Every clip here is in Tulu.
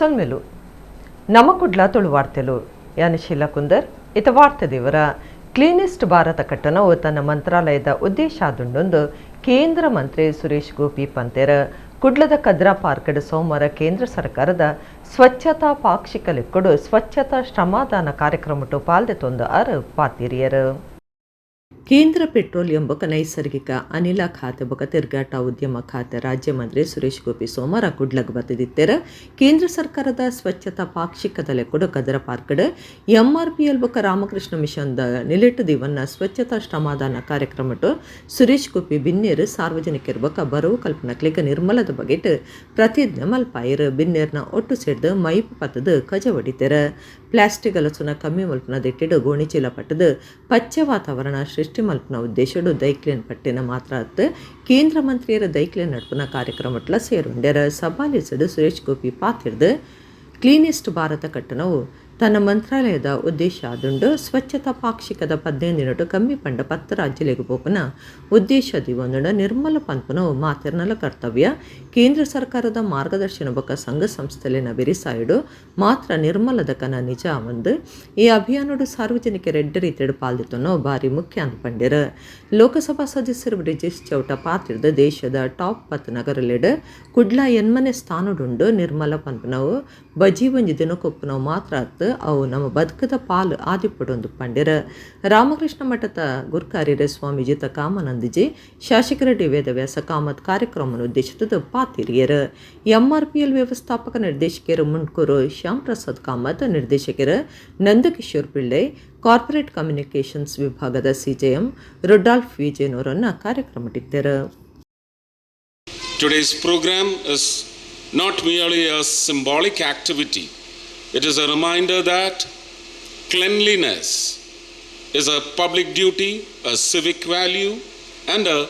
ಸೊಲ್ಮೆಲು. ನಮ ಕುಡ್ಲ ತುಳುವಾರ್ತೆಲು. ಯಾನ್ ಶೀಲಾ ಕುಂದರ್. ಇತ ವಾರ್ತೆ ದೇವರ. ಕ್ಲೀನೆಸ್ಟ್ ಭಾರತ ಕಟ್ಟಣವು ತನ್ನ ಮಂತ್ರಾಲಯದ ಉದ್ದೇಶ ಆದುಂಡೊಂದು ಕೇಂದ್ರ ಮಂತ್ರಿ ಸುರೇಶ್ ಗೋಪಿ ಪಂತೆರ್. ಕುಡ್ಲದ ಕದ್ರಾ ಪಾರ್ಕ್ಡ್ ಸೋಮವಾರ ಕೇಂದ್ರ ಸರ್ಕಾರದ ಸ್ವಚ್ಛತಾ ಪಾಕ್ಷಿಕ ಲೆಕ್ಕಡು ಸ್ವಚ್ಛತಾ ಶ್ರಮದಾನ ಕಾರ್ಯಕ್ರಮಟ್ಟು ಪಾಲ್ದೆತೊಂದು ಆರ್ ಪಾತಿರಿಯರು. ಕೇಂದ್ರ ಪೆಟ್ರೋಲಿಯಂ ಬೊಕ ನೈಸರ್ಗಿಕ ಅನಿಲ ಖಾತೆ ಬೊಕ ತಿರ್ಗಾಟ ಉದ್ಯಮ ಖಾತೆ ರಾಜ್ಯ ಮಂತ್ರಿ ಸುರೇಶ್ ಗೋಪಿ ಸೋಮವಾರ ಕುಡ್ಲಗ್ ಬತ್ತಿದಿತ್ತೆರ್. ಕೇಂದ್ರ ಸರ್ಕಾರದ ಸ್ವಚ್ಛತಾ ಪಾಕ್ಷಿಕದ ಲೆಕ್ಕಡು ಕದರ ಪಾರ್ಕ್ಡ್ ಎಂಆರ್ಪಿಎಲ್ ಬೊಕ ರಾಮಕೃಷ್ಣ ಮಿಷನ್ the ನಿಲೆಟ್ಟು ದಿವನ್ನ ಸ್ವಚ್ಛತಾ ಶ್ರಮದಾನ ಕಾರ್ಯಕ್ರಮಟ್ಟು ಸುರೇಶ್ ಗೋಪಿ ಬಿನ್ನೇರು, ಸಾರ್ವಜನಿಕರು ಬೊಕ ಬರವು ಕಲ್ಪನಕ್ಲೆಗ್ ನಿರ್ಮಲದ ಬಗೆಟ್ ಪ್ರತಿಜ್ಞೆ ಮಲ್ಪಾಯೆರ್. ಬಿನ್ನೇರ್ನ ಒಟ್ಟು ಸೇರ್ದು ಮೈಪು ಪತ್ತದು ಕಜ ಒಡಿತೆರ್. ಪ್ಲಾಸ್ಟಿಕ್ ಗಲಸುನ ಕಮ್ಮಿ ಮಲ್ಪುನ ದಿಟ್ಟಿಡ್ ಗೋಣಿಚೀಲ ಪಟ್ಟದು ಪಚ್ಚೆ ವಾತಾವರಣ ಸೃಷ್ಟಿ ಮಲ್ಪುನ ಉದ್ದೇಶಡು ದೈಕ್ಲೆನ್ ಪಟ್ಟಿನ ಮಾತ್ರ ಅತ್, ಕೇಂದ್ರ ಮಂತ್ರಿಯರ ದೈಕ್ಲೆನ್ ನಡ್ಪುನ ಕಾರ್ಯಕ್ರಮಟ್ಲ ಸೇರುಂಡೆರ್. ಸಭಾಲೇಸಡು ಸುರೇಶ್ ಗೋಪಿ ಪಾತಿರ್ದು, ಕ್ಲೀನೆಸ್ಟ್ ಭಾರತ ಕಟ್ಟಣವು ತನ್ನ ಮಂತ್ರಾಲಯದ ಉದ್ದೇಶ ಆದುಂಡು. ಸ್ವಚ್ಛತಾ ಪಾಕ್ಷಿಕದ 15 ದಿನಟು ಕಮ್ಮಿ ಪಂಡ 10 ರಾಜ್ಯಲೆಗ್ ಪೋಪುನ ಉದ್ದೇಶ ದಿವೊಂದುಂಡು. ನಿರ್ಮಲ ಪನ್ಪುನವು ಮಾತೆರ್ನಲ ಕರ್ತವ್ಯ. ಕೇಂದ್ರ ಸರ್ಕಾರದ ಮಾರ್ಗದರ್ಶನ ಬೊಕ ಸಂಘ ಸಂಸ್ಥೆಲೆನ ಬೆರಿಸಾಯಡು ಮಾತ್ರ ನಿರ್ಮಲದ ಕನ ನಿಜ ಆವಂದ್. ಈ ಅಭಿಯಾನಡು ಸಾರ್ವಜನಿಕರು ಎಡ್ಡೆ ರೀತಿಡ್ ಪಾಲ್ದೆತೊನವು ಬಾರಿ ಮುಖ್ಯ ಅಂದ್ ಪಂಡೆರ್. ಲೋಕಸಭಾ ಸದಸ್ಯರು ಬ್ರಿಜೇಶ್ ಚೌಟ ಪಾತಿರ್ದ್, ದೇಶದ ಟಾಪ್ 10 ನಗರಲೆಡ್ ಕುಡ್ಲ ಎನ್ಮನೆ ಸ್ಥಾನಡುಂಡು. ನಿರ್ಮಲ ಪನ್ಪುನವು ಬಜಿ ಒಂಜಿ ದಿನಕೊಪ್ಪುನವು ಮಾತ್ರ ಅತ್, ಅವು ನಮ್ಮ ಬದುಕದ ಪಾಲ್ ಆದಿಪ್ಪುಡೊಂದು ಪಂಡೆರ್. ರಾಮಕೃಷ್ಣ ಮಠದ ಗುರ್ಕಾರ್ಯರು ಸ್ವಾಮೀಜಿ ಕಾಮಾನಂದಜಿ, ಶಾಸಕರ ಡಿ ವೇದವ್ಯಾಸ ಕಾಮತ್ ಕಾರ್ಯಕ್ರಮ ಉದ್ದೇಶಿತದ ಪಾತಿರಿಯರು. ಎಂಆರ್ಪಿಎಲ್ ವ್ಯವಸ್ಥಾಪಕ ನಿರ್ದೇಶಕರು ಮುಂಡ್ಕೂರು ಶ್ಯಾಮ್ ಪ್ರಸಾದ್ ಕಾಮತ್, ನಿರ್ದೇಶಕರು ನಂದಕಿಶೋರ್ ಪಿಳ್ಳೈ, ಕಾರ್ಪೊರೇಟ್ ಕಮ್ಯುನಿಕೇಷನ್ಸ್ ವಿಭಾಗದ ಸಿಜೆಎಂ ರೊಡಾಲ್ಫ್ ವಿಜಯನವರನ್ನ ಕಾರ್ಯಕ್ರಮಟ್ಟಿದ್ದರು. Today's program is not merely a symbolic activity, it is a reminder that cleanliness is a public duty, a civic value, and a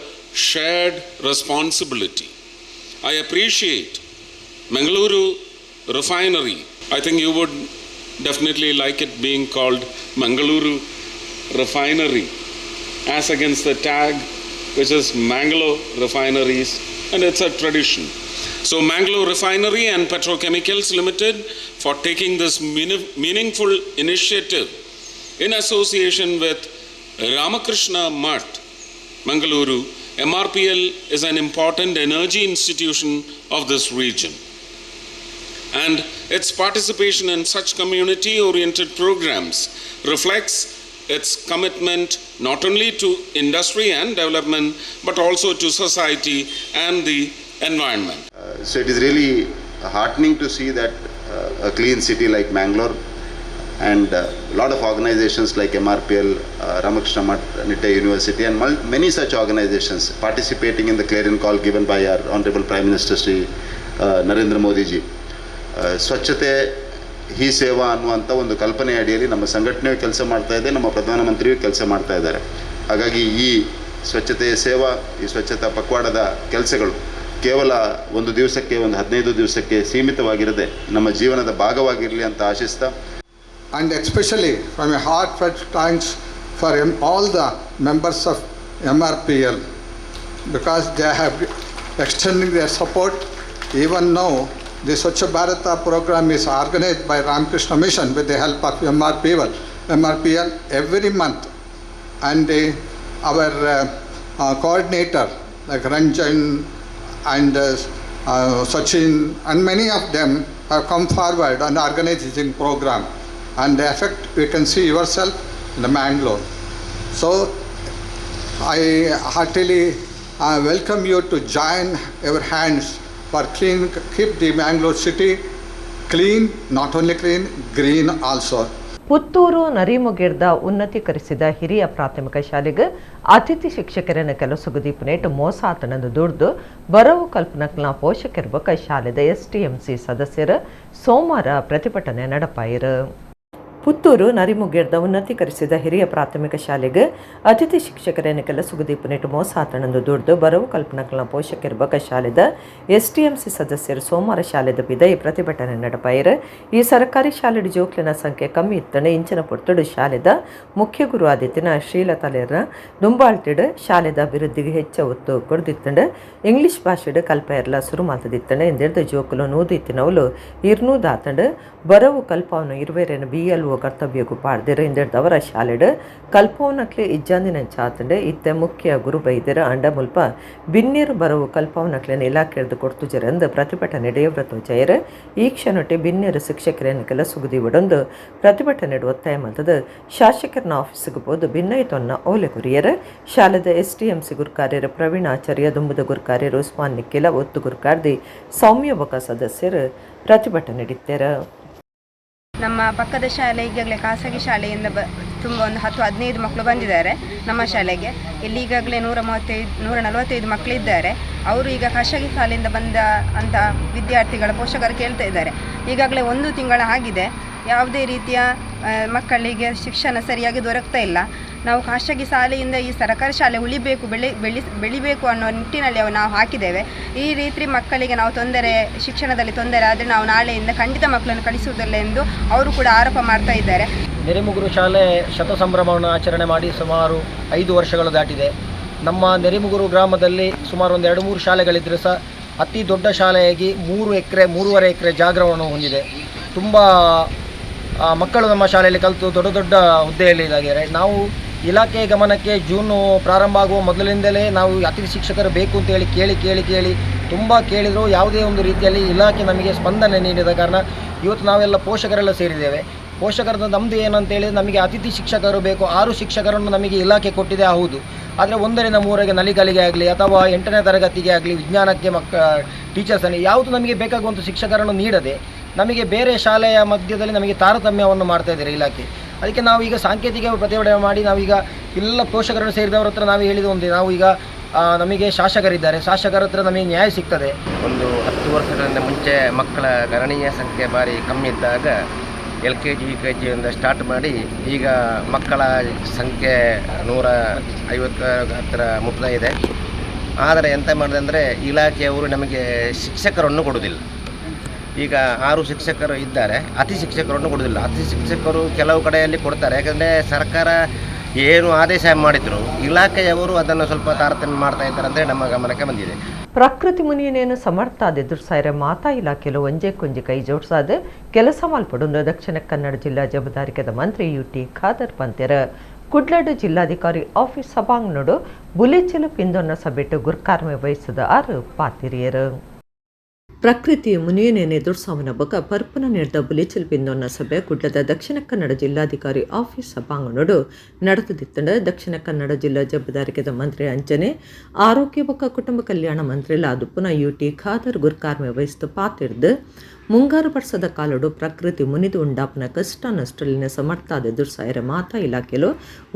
shared responsibility. I appreciate Mangaluru Refinery. I think you would definitely like it being called Mangaluru Refinery as against the tag, which is Mangalore Refineries, and it's a tradition. So, Mangalore Refinery and Petrochemicals Limited for taking this meaningful initiative in association with Ramakrishna Mutt, Mangaluru. MRPL is an important energy institution of this region and its participation in such community oriented programs reflects its commitment not only to industry and development but also to society and the environment. So it is really heartening to see that a clean city like Mangalore and a lot of organizations like MRPL, Ramakrishna Mutt, Nitte University and many such organizations participating in the clarion call given by our Honorable Prime Minister Sri Narendra Modi ji. ಸ್ವಚ್ಛತೆ ಹಿ ಸೇವಾ ಅನ್ನುವಂಥ ಒಂದು ಕಲ್ಪನೆ ಅಡಿಯಲ್ಲಿ ನಮ್ಮ ಸಂಘಟನೆಯು ಕೆಲಸ ಮಾಡ್ತಾ ಇದೆ, ನಮ್ಮ ಪ್ರಧಾನಮಂತ್ರಿಯು ಕೆಲಸ ಮಾಡ್ತಾ ಇದ್ದಾರೆ. ಹಾಗಾಗಿ ಈ ಸ್ವಚ್ಛತೆಯ ಸೇವಾ, ಈ ಸ್ವಚ್ಛತಾ ಪಕ್ವಾಡದ ಕೆಲಸಗಳು ಕೇವಲ ಒಂದು ದಿವಸಕ್ಕೆ, ಒಂದು 15 ದಿವಸಕ್ಕೆ ಸೀಮಿತವಾಗಿರದೆ ನಮ್ಮ ಜೀವನದ ಭಾಗವಾಗಿರಲಿ ಅಂತ ಆಶಿಸ್ತಾ, and especially from a heartfelt thanks for all the members of MRPL because they have extending their support. Even now, the Swachh Bharata program is organized by Ramakrishna Mission with the help of MRPL every month. And our coordinator like Ranjan and Sachin and many of them have come forward and organized this program. And the effect you can see yourself in the Mangalore. So I heartily welcome you to join your hands for clean, keep the Mangalore city clean, not only clean, green also. Puttur ನರಿಮುಗೇರ್ದ ಉನ್ನತೀಕರಿಸಿದ ಹಿರಿಯ ಪ್ರಾಥಮಿಕ ಶಾಲೆಗೆ ಅತಿಥಿ ಶಿಕ್ಷಕರನ್ನ ಕೆಲಸಗು ಮೋಸ ಆತನಂದು ದುಡ್ದು ಬರವು ಕಲ್ಪನಕ್ನ ಪೋಷಕರ ಬೊಕ ಶಾಲೆದ ಎಸ್ಡಿಎಂಸಿ ಸದಸ್ಯರು ಸೋಮವಾರ ಪ್ರತಿಭಟನೆ ನಡಪಾಯಿರು. Puttur ನರಿಮುಗೇರ್ದ ಉನ್ನತೀಕರಿಸಿದ ಹಿರಿಯ ಪ್ರಾಥಮಿಕ ಶಾಲೆಗೆ ಅತಿಥಿ ಶಿಕ್ಷಕರೇನ ಕೆಲ ಸುಗದೀಪನಿಟ್ಟು ಮೋಸ ಆತಣಂದು ದುಡ್ದು ಬರವು ಕಲ್ಪನಕಲ್ನ ಪೋಷಕರ ಬಕ ಶಾಲೆದ ಎಸ್ಟಿಎಂಸಿ ಸದಸ್ಯರು ಸೋಮವಾರ ಶಾಲೆದ ಬಿದೈ ಪ್ರತಿಭಟನೆ ನಡಪಾಯರು. ಈ ಸರ್ಕಾರಿ ಶಾಲೆಡ್ ಜೋಕ್ಲಿನ ಸಂಖ್ಯೆ ಕಮ್ಮಿ ಇತ್ತಂಡ ಇಂಚಿನ ಪೊರ್ತುಡು ಶಾಲೆದ ಮುಖ್ಯ ಗುರು ಆದಿತ್ತಿನ ಶ್ರೀಲತಾಲೇರ್ನ ದುಂಬಾಳ್ತಿಡ್ ಶಾಲೆದ ಅಭಿವೃದ್ಧಿಗೆ ಹೆಚ್ಚ ಒತ್ತು ಕೊಡ್ದಿತ್ತಂಡ ಇಂಗ್ಲಿಷ್ ಭಾಷೆಡ್ ಕಲ್ಪೆರ್ಲ ಸುರು ಮಾತದಿತ್ತಂಡ ಎಂದೆರ್ದ ಜೋಕುಲು ನೂದು ಇತ್ತಿನವಲು ಇರ್ನೂದಾತಂಡ ಬರವು ಕಲ್ಪವನು ಇರುವೇರೇನು ಬಿಎಲ್ಒ ಕರ್ತವ್ಯಗೂ ಪಾಡ್ದಿರ ಇಂದೆರ್ದವರ ಶಾಲೆಡ್ ಕಲ್ಪವನಕ್ಲೆ ಇಜ್ಜಾಂದಿನ ಚಾತಂಡ ಇತ್ತೆ ಮುಖ್ಯ ಗುರು ಬೈದಿರ ಅಂಡ ಮುಲ್ಪ ಬಿನ್ನೇರು ಬರವು ಕಲ್ಪವನಕ್ಲೆನ ಇಲಾಖೆರ್ದು ಕೊಡ್ತುಜರಂದು ಪ್ರತಿಭಟನೆ ದೇವ್ರತೋಜಯರ್. ಈ ಕ್ಷಣೊಟ್ಟೆ ಬಿನ್ನೇರು ಶಿಕ್ಷಕರೇನ ಕೆಲ ಸುಗುದಿ ಒಡೊಂದು ಪ್ರತಿಭಟನೆ ಒತ್ತಾಯ ಮಲ್ತದ ಶಾಸಕರನ್ನ ಆಫೀಸಿಗೆ ಪೋದು ಭಿನ್ನೈತೊನ್ನ ಓಲೆ ಕೊರಿಯರ್. ಶಾಲೆದ ಎಸ್ಟಿಎಂಸಿ ಗುರ್ಕಾರ್ಯರು ಪ್ರವೀಣ್ ಆಚಾರ್ಯ, ದುಂಬುದ ಗುರ್ಕಾರ್ಯರು ಉಸ್ಮಾನ್ ನಿಕ್ಕಿಲ, ಒತ್ತು ಗುರ್ಕಾರ್ದಿ ಸೌಮ್ಯ ಬೊಕ ಸದಸ್ಯರು ಪ್ರತಿಭಟನೆ ನೀಡಿದ್ದಾರೆ. ನಮ್ಮ ಪಕ್ಕದ ಶಾಲೆ ಈಗಾಗಲೇ ಖಾಸಗಿ ಶಾಲೆಯಿಂದ ತುಂಬ ಒಂದು 10-15 ಮಕ್ಕಳು ಬಂದಿದ್ದಾರೆ ನಮ್ಮ ಶಾಲೆಗೆ. ಇಲ್ಲಿ ಈಗಾಗಲೇ 135 145 ಮಕ್ಕಳಿದ್ದಾರೆ. ಅವರು ಈಗ ಖಾಸಗಿ ಶಾಲೆಯಿಂದ ಬಂದ ಅಂಥ ವಿದ್ಯಾರ್ಥಿಗಳ ಪೋಷಕರು ಕೇಳ್ತಾ ಇದ್ದಾರೆ. ಈಗಾಗಲೇ 1 ತಿಂಗಳ ಆಗಿದೆ, ಯಾವುದೇ ರೀತಿಯ ಮಕ್ಕಳಿಗೆ ಶಿಕ್ಷಣ ಸರಿಯಾಗಿ ದೊರಕ್ತಾ ಇಲ್ಲ. ನಾವು ಖಾಸಗಿ ಶಾಲೆಯಿಂದ ಈ ಸರ್ಕಾರಿ ಶಾಲೆ ಉಳಿಬೇಕು, ಬೆಳಿಬೇಕು ಅನ್ನೋ ನಿಟ್ಟಿನಲ್ಲಿ ನಾವು ಹಾಕಿದ್ದೇವೆ. ಈ ರೀತಿ ಮಕ್ಕಳಿಗೆ ನಾವು ತೊಂದರೆ, ಶಿಕ್ಷಣದಲ್ಲಿ ತೊಂದರೆ ಆದರೆ ನಾವು ನಾಳೆಯಿಂದ ಖಂಡಿತ ಮಕ್ಕಳನ್ನು ಕಳಿಸುವುದಿಲ್ಲ ಎಂದು ಅವರು ಕೂಡ ಆರೋಪ ಮಾಡ್ತಾ ಇದ್ದಾರೆ. ನೆರೆಮುಗುರು ಶಾಲೆ ಶತ ಸಂಭ್ರಮವನ್ನು ಆಚರಣೆ ಮಾಡಿ ಸುಮಾರು 5 ವರ್ಷಗಳು ದಾಟಿದೆ. ನಮ್ಮ ನೆರೆಮುಗುರು ಗ್ರಾಮದಲ್ಲಿ ಸುಮಾರು ಒಂದು 2-3 ಶಾಲೆಗಳಿದ್ದರೂ ಸಹ ಅತಿ ದೊಡ್ಡ ಶಾಲೆಯಾಗಿ 3 ಎಕರೆ 3.5 ಎಕರೆ ಜಾಗವನ್ನು ಹೊಂದಿದೆ. ತುಂಬ ಮಕ್ಕಳು ನಮ್ಮ ಶಾಲೆಯಲ್ಲಿ ಕಲಿತು ದೊಡ್ಡ ದೊಡ್ಡ ಹುದ್ದೆಯಲ್ಲಿ ಇದಾಗಿದ್ದಾರೆ. ನಾವು ಇಲಾಖೆಯ ಗಮನಕ್ಕೆ ಜೂನು ಪ್ರಾರಂಭ ಆಗುವ ಮೊದಲಿಂದಲೇ ನಾವು ಅತಿಥಿ ಶಿಕ್ಷಕರು ಬೇಕು ಅಂತೇಳಿ ಕೇಳಿ ಕೇಳಿ ಕೇಳಿ ತುಂಬ ಕೇಳಿದರೂ ಯಾವುದೇ ಒಂದು ರೀತಿಯಲ್ಲಿ ಇಲಾಖೆ ನಮಗೆ ಸ್ಪಂದನೆ ನೀಡಿದ ಕಾರಣ ಇವತ್ತು ನಾವೆಲ್ಲ ಪೋಷಕರೆಲ್ಲ ಸೇರಿದ್ದೇವೆ. ಪೋಷಕರದ್ದು ನಮ್ಮದು ಏನಂತೇಳಿ ನಮಗೆ ಅತಿಥಿ ಶಿಕ್ಷಕರು ಬೇಕು. 6 ಶಿಕ್ಷಕರನ್ನು ನಮಗೆ ಇಲಾಖೆ ಕೊಟ್ಟಿದೆ, ಹೌದು. ಆದರೆ 1ರಿಂದ 3ಗೆ ನಲಿಕಲಿಗೆ ಆಗಲಿ ಅಥವಾ 8ನೇ ತರಗತಿಗೆ ಆಗಲಿ ವಿಜ್ಞಾನಕ್ಕೆ ಟೀಚರ್ಸನ್ನು ಯಾವುದು ನಮಗೆ ಬೇಕಾಗುವಂಥ ಶಿಕ್ಷಕರನ್ನು ನೀಡದೆ ನಮಗೆ ಬೇರೆ ಶಾಲೆಯ ಮಧ್ಯದಲ್ಲಿ ನಮಗೆ ತಾರತಮ್ಯವನ್ನು ಮಾಡ್ತಾ ಇದ್ದಾರೆ ಇಲಾಖೆ. ಅದಕ್ಕೆ ನಾವು ಈಗ ಸಾಂಕೇತಿಕ ಪ್ರತಿಭಟನೆ ಮಾಡಿ ನಾವೀಗ ಎಲ್ಲ ಪೋಷಕರನ್ನು ಸೇರಿದವರ ಹತ್ರ ನಾವು ಹೇಳಿದ ಒಂದೇ, ನಾವು ಈಗ ನಮಗೆ ಶಾಸಕರಿದ್ದಾರೆ, ಶಾಸಕರ ಹತ್ರ ನಮಗೆ ನ್ಯಾಯ ಸಿಗ್ತದೆ. ಒಂದು 10 ವರ್ಷಗಳಿಂದ ಮುಂಚೆ ಮಕ್ಕಳ ಗಣನೀಯ ಸಂಖ್ಯೆ ಭಾರಿ ಕಮ್ಮಿ ಇದ್ದಾಗ LKG UKG start ಮಾಡಿ ಈಗ ಮಕ್ಕಳ ಸಂಖ್ಯೆ 150 ಹತ್ತಿರ ಮುಟ್ತಾ ಇದೆ. ಆದರೆ ಎಂತ ಮಾಡಿದೆ ಅಂದರೆ ಇಲಾಖೆಯವರು ನಮಗೆ ಶಿಕ್ಷಕರನ್ನು ಕೊಡುವುದಿಲ್ಲ. ಈಗ 6 ಶಿಕ್ಷಕರು ಇದ್ದಾರೆ, ಅತಿ ಶಿಕ್ಷಕರನ್ನು ಕೊಡುವುದಿಲ್ಲ. ಅತಿ ಶಿಕ್ಷಕರು ಕೆಲವು ಕಡೆಯಲ್ಲಿ ಕೊಡ್ತಾರೆ, ಯಾಕಂದರೆ ಸರ್ಕಾರ ಏನು ಆದೇಶ ಮಾಡಿದ್ರು ಇಲಾಖೆಯವರು ಅದನ್ನು ಸ್ವಲ್ಪ ತಾರತಮ್ಯ ಮಾಡ್ತಾ ಇದ್ದಾರೆ ಅಂದರೆ ನಮ್ಮ ಗಮನಕ್ಕೆ ಬಂದಿದೆ. ಪ್ರಕೃತಿ ಮುನಿಯನೇನು ಸಮರ್ಥ ಎದುರ್ಸಾಯರ ಮಾತಾ ಇಲಾಖೆಲು ಒಂಜೆ ಕೊಂಜಿ ಕೈ ಜೋಡ್ಸಾದ ಕೆಲಸ ಮಾಲ್ಪಡುಂದು ದಕ್ಷಿಣ ಕನ್ನಡ ಜಿಲ್ಲಾ ಜವಾಬ್ದಾರಿಕೆದ ಮಂತ್ರಿ ಯುಟಿ ಖಾದರ್ ಪಂತೆರ. ಕುಡ್ಲಡು ಜಿಲ್ಲಾಧಿಕಾರಿ ಆಫೀಸ್ ಸಭಾಂಗಣಡು ಬುಲೆಚಿಲು ಪಿಂದೊನ್ನ ಸಭೆಟ್ಟು ಗುರ್ಕಾರ್ಮೆ ವಹಿಸಿದ 6 ಪಾತಿರಿಯರು. ಪ್ರಕೃತಿ ಮುನಿಯನೇನೆ ಎದುರ್ಸಾವನ ಬೊಕ ಪರ್ಪನ ನೀಡಿದ ಬುಲೆಚಿಲ್ ಪಿಂದೊನ್ನ ಸಭೆ ಕುಡ್ಲದ ದಕ್ಷಿಣ ಕನ್ನಡ ಜಿಲ್ಲಾಧಿಕಾರಿ ಆಫೀಸ್ ಸಭಾಂಗಣಡು ನಡೆದಿತ್ತಂಡ. ದಕ್ಷಿಣ ಕನ್ನಡ ಜಿಲ್ಲಾ ಜವಾಬ್ದಾರಿಕೆದ ಮಂತ್ರಿ ಅಂಚನೆ ಆರೋಗ್ಯ ಬೊಕ ಕುಟುಂಬ ಕಲ್ಯಾಣ ಮಂತ್ರಿ ಲಾದುಪ್ಪುನ ಯುಟಿ ಖಾದರ್ ಗುರ್ಕಾರ್ಮೆ ವಹಿಸಿದ ಪಾತಿರ್ದು ಮುಂಗಾರು ವರ್ಷದ ಕಾಲಡು ಪ್ರಕೃತಿ ಮುನಿದು ಉಂಡಾಪನ ಕಷ್ಟ ನಷ್ಟಲಿನ ಸಮರ್ಥಾದ ಎದುರ್ಸಾಯರ ಮಾತಾ ಇಲಾಖೆಲು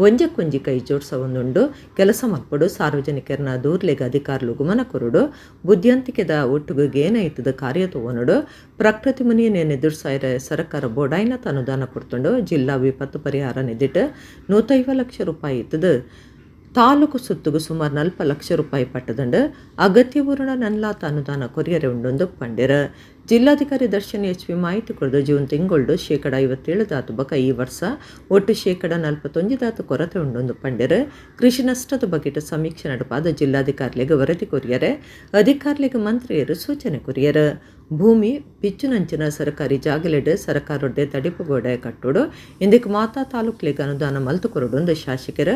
ಒಂಜಕ್ಕೊಂಜಿ ಕೈ ಜೋಡ್ಸ ಒಂದುಂಡು ಕೆಲಸ ಮಲ್ಪಡು ಸಾರ್ವಜನಿಕರನ್ನ ದೂರ್ಲೆಗ ಅಧಿಕಾರುಲು ಗುಮನ ಕೊರಡು ಬುದ್ಧಿವಂತಿಕೆದ ಒಟ್ಟುಗು ಗೇನ ಇತ್ತದ ಕಾರ್ಯ ತಗೋನಡು ಪ್ರಕೃತಿ ಮುನಿಯನೇನು ಎದುರ್ಸಾಯರ ಸರ್ಕಾರ ಬೋಡಾಯ್ನತ ಅನುದಾನ ಕೊಡ್ತುಂಡು ಜಿಲ್ಲಾ ವಿಪತ್ತು ಪರಿಹಾರ ನಿಧಿಟ್ಟು 150 ಲಕ್ಷ ರೂಪಾಯಿ ಇತ್ತದ ತಾಲೂಕು ಸುತ್ತುಗು ಸುಮಾರು 40 ಲಕ್ಷ ರೂಪಾಯಿ ಪಟ್ಟದಂಡು ಅಗತ್ಯ ಊರಣ ನನ್ಲಾತ ಅನುದಾನ ಕೊರಿಯರೆ ಉಂಡೊಂದು ಪಂಡಿರ. ಜಿಲ್ಲಾಧಿಕಾರಿ ದರ್ಶನ್ ಎಚ್.ವಿ ಮಾಹಿತಿ ಕೊಡದು ಜೂನ್ ತಿಂಗಳು 57% ಬಕ ಈ ವರ್ಷ ಒಟ್ಟು 41% ಕೊರತೆ ಉಂಡೊಂದು ಪಂಡಿರ. ಕೃಷಿ ನಷ್ಟದ ಬಗೆಟ ಸಮೀಕ್ಷೆ ನಡಪಾದ ಜಿಲ್ಲಾಧಿಕಾರಿಗಳಿಗೆ ವರದಿ ಕೊರಿಯರೆ ಅಧಿಕಾರಿಗಳಿಗೆ ಮಂತ್ರಿಯರು ಸೂಚನೆ ಕೊರಿಯರ. ಭೂಮಿ ಪಿಚ್ಚುನಂಚಿನ ಸರ್ಕಾರಿ ಜಾಗಲೆಡ್ ಸರ್ಕಾರೊಡ್ಡೆ ತಡಿಪುಗೋಡೆ ಕಟ್ಟೋಡು ಇಂದಕ್ಕೆ ಮಾತಾ ತಾಲೂಕ್ಲಿಗೆ ಅನುದಾನ ಮಲ್ತು ಕೊರಡೊಂದು ಶಾಸಕರ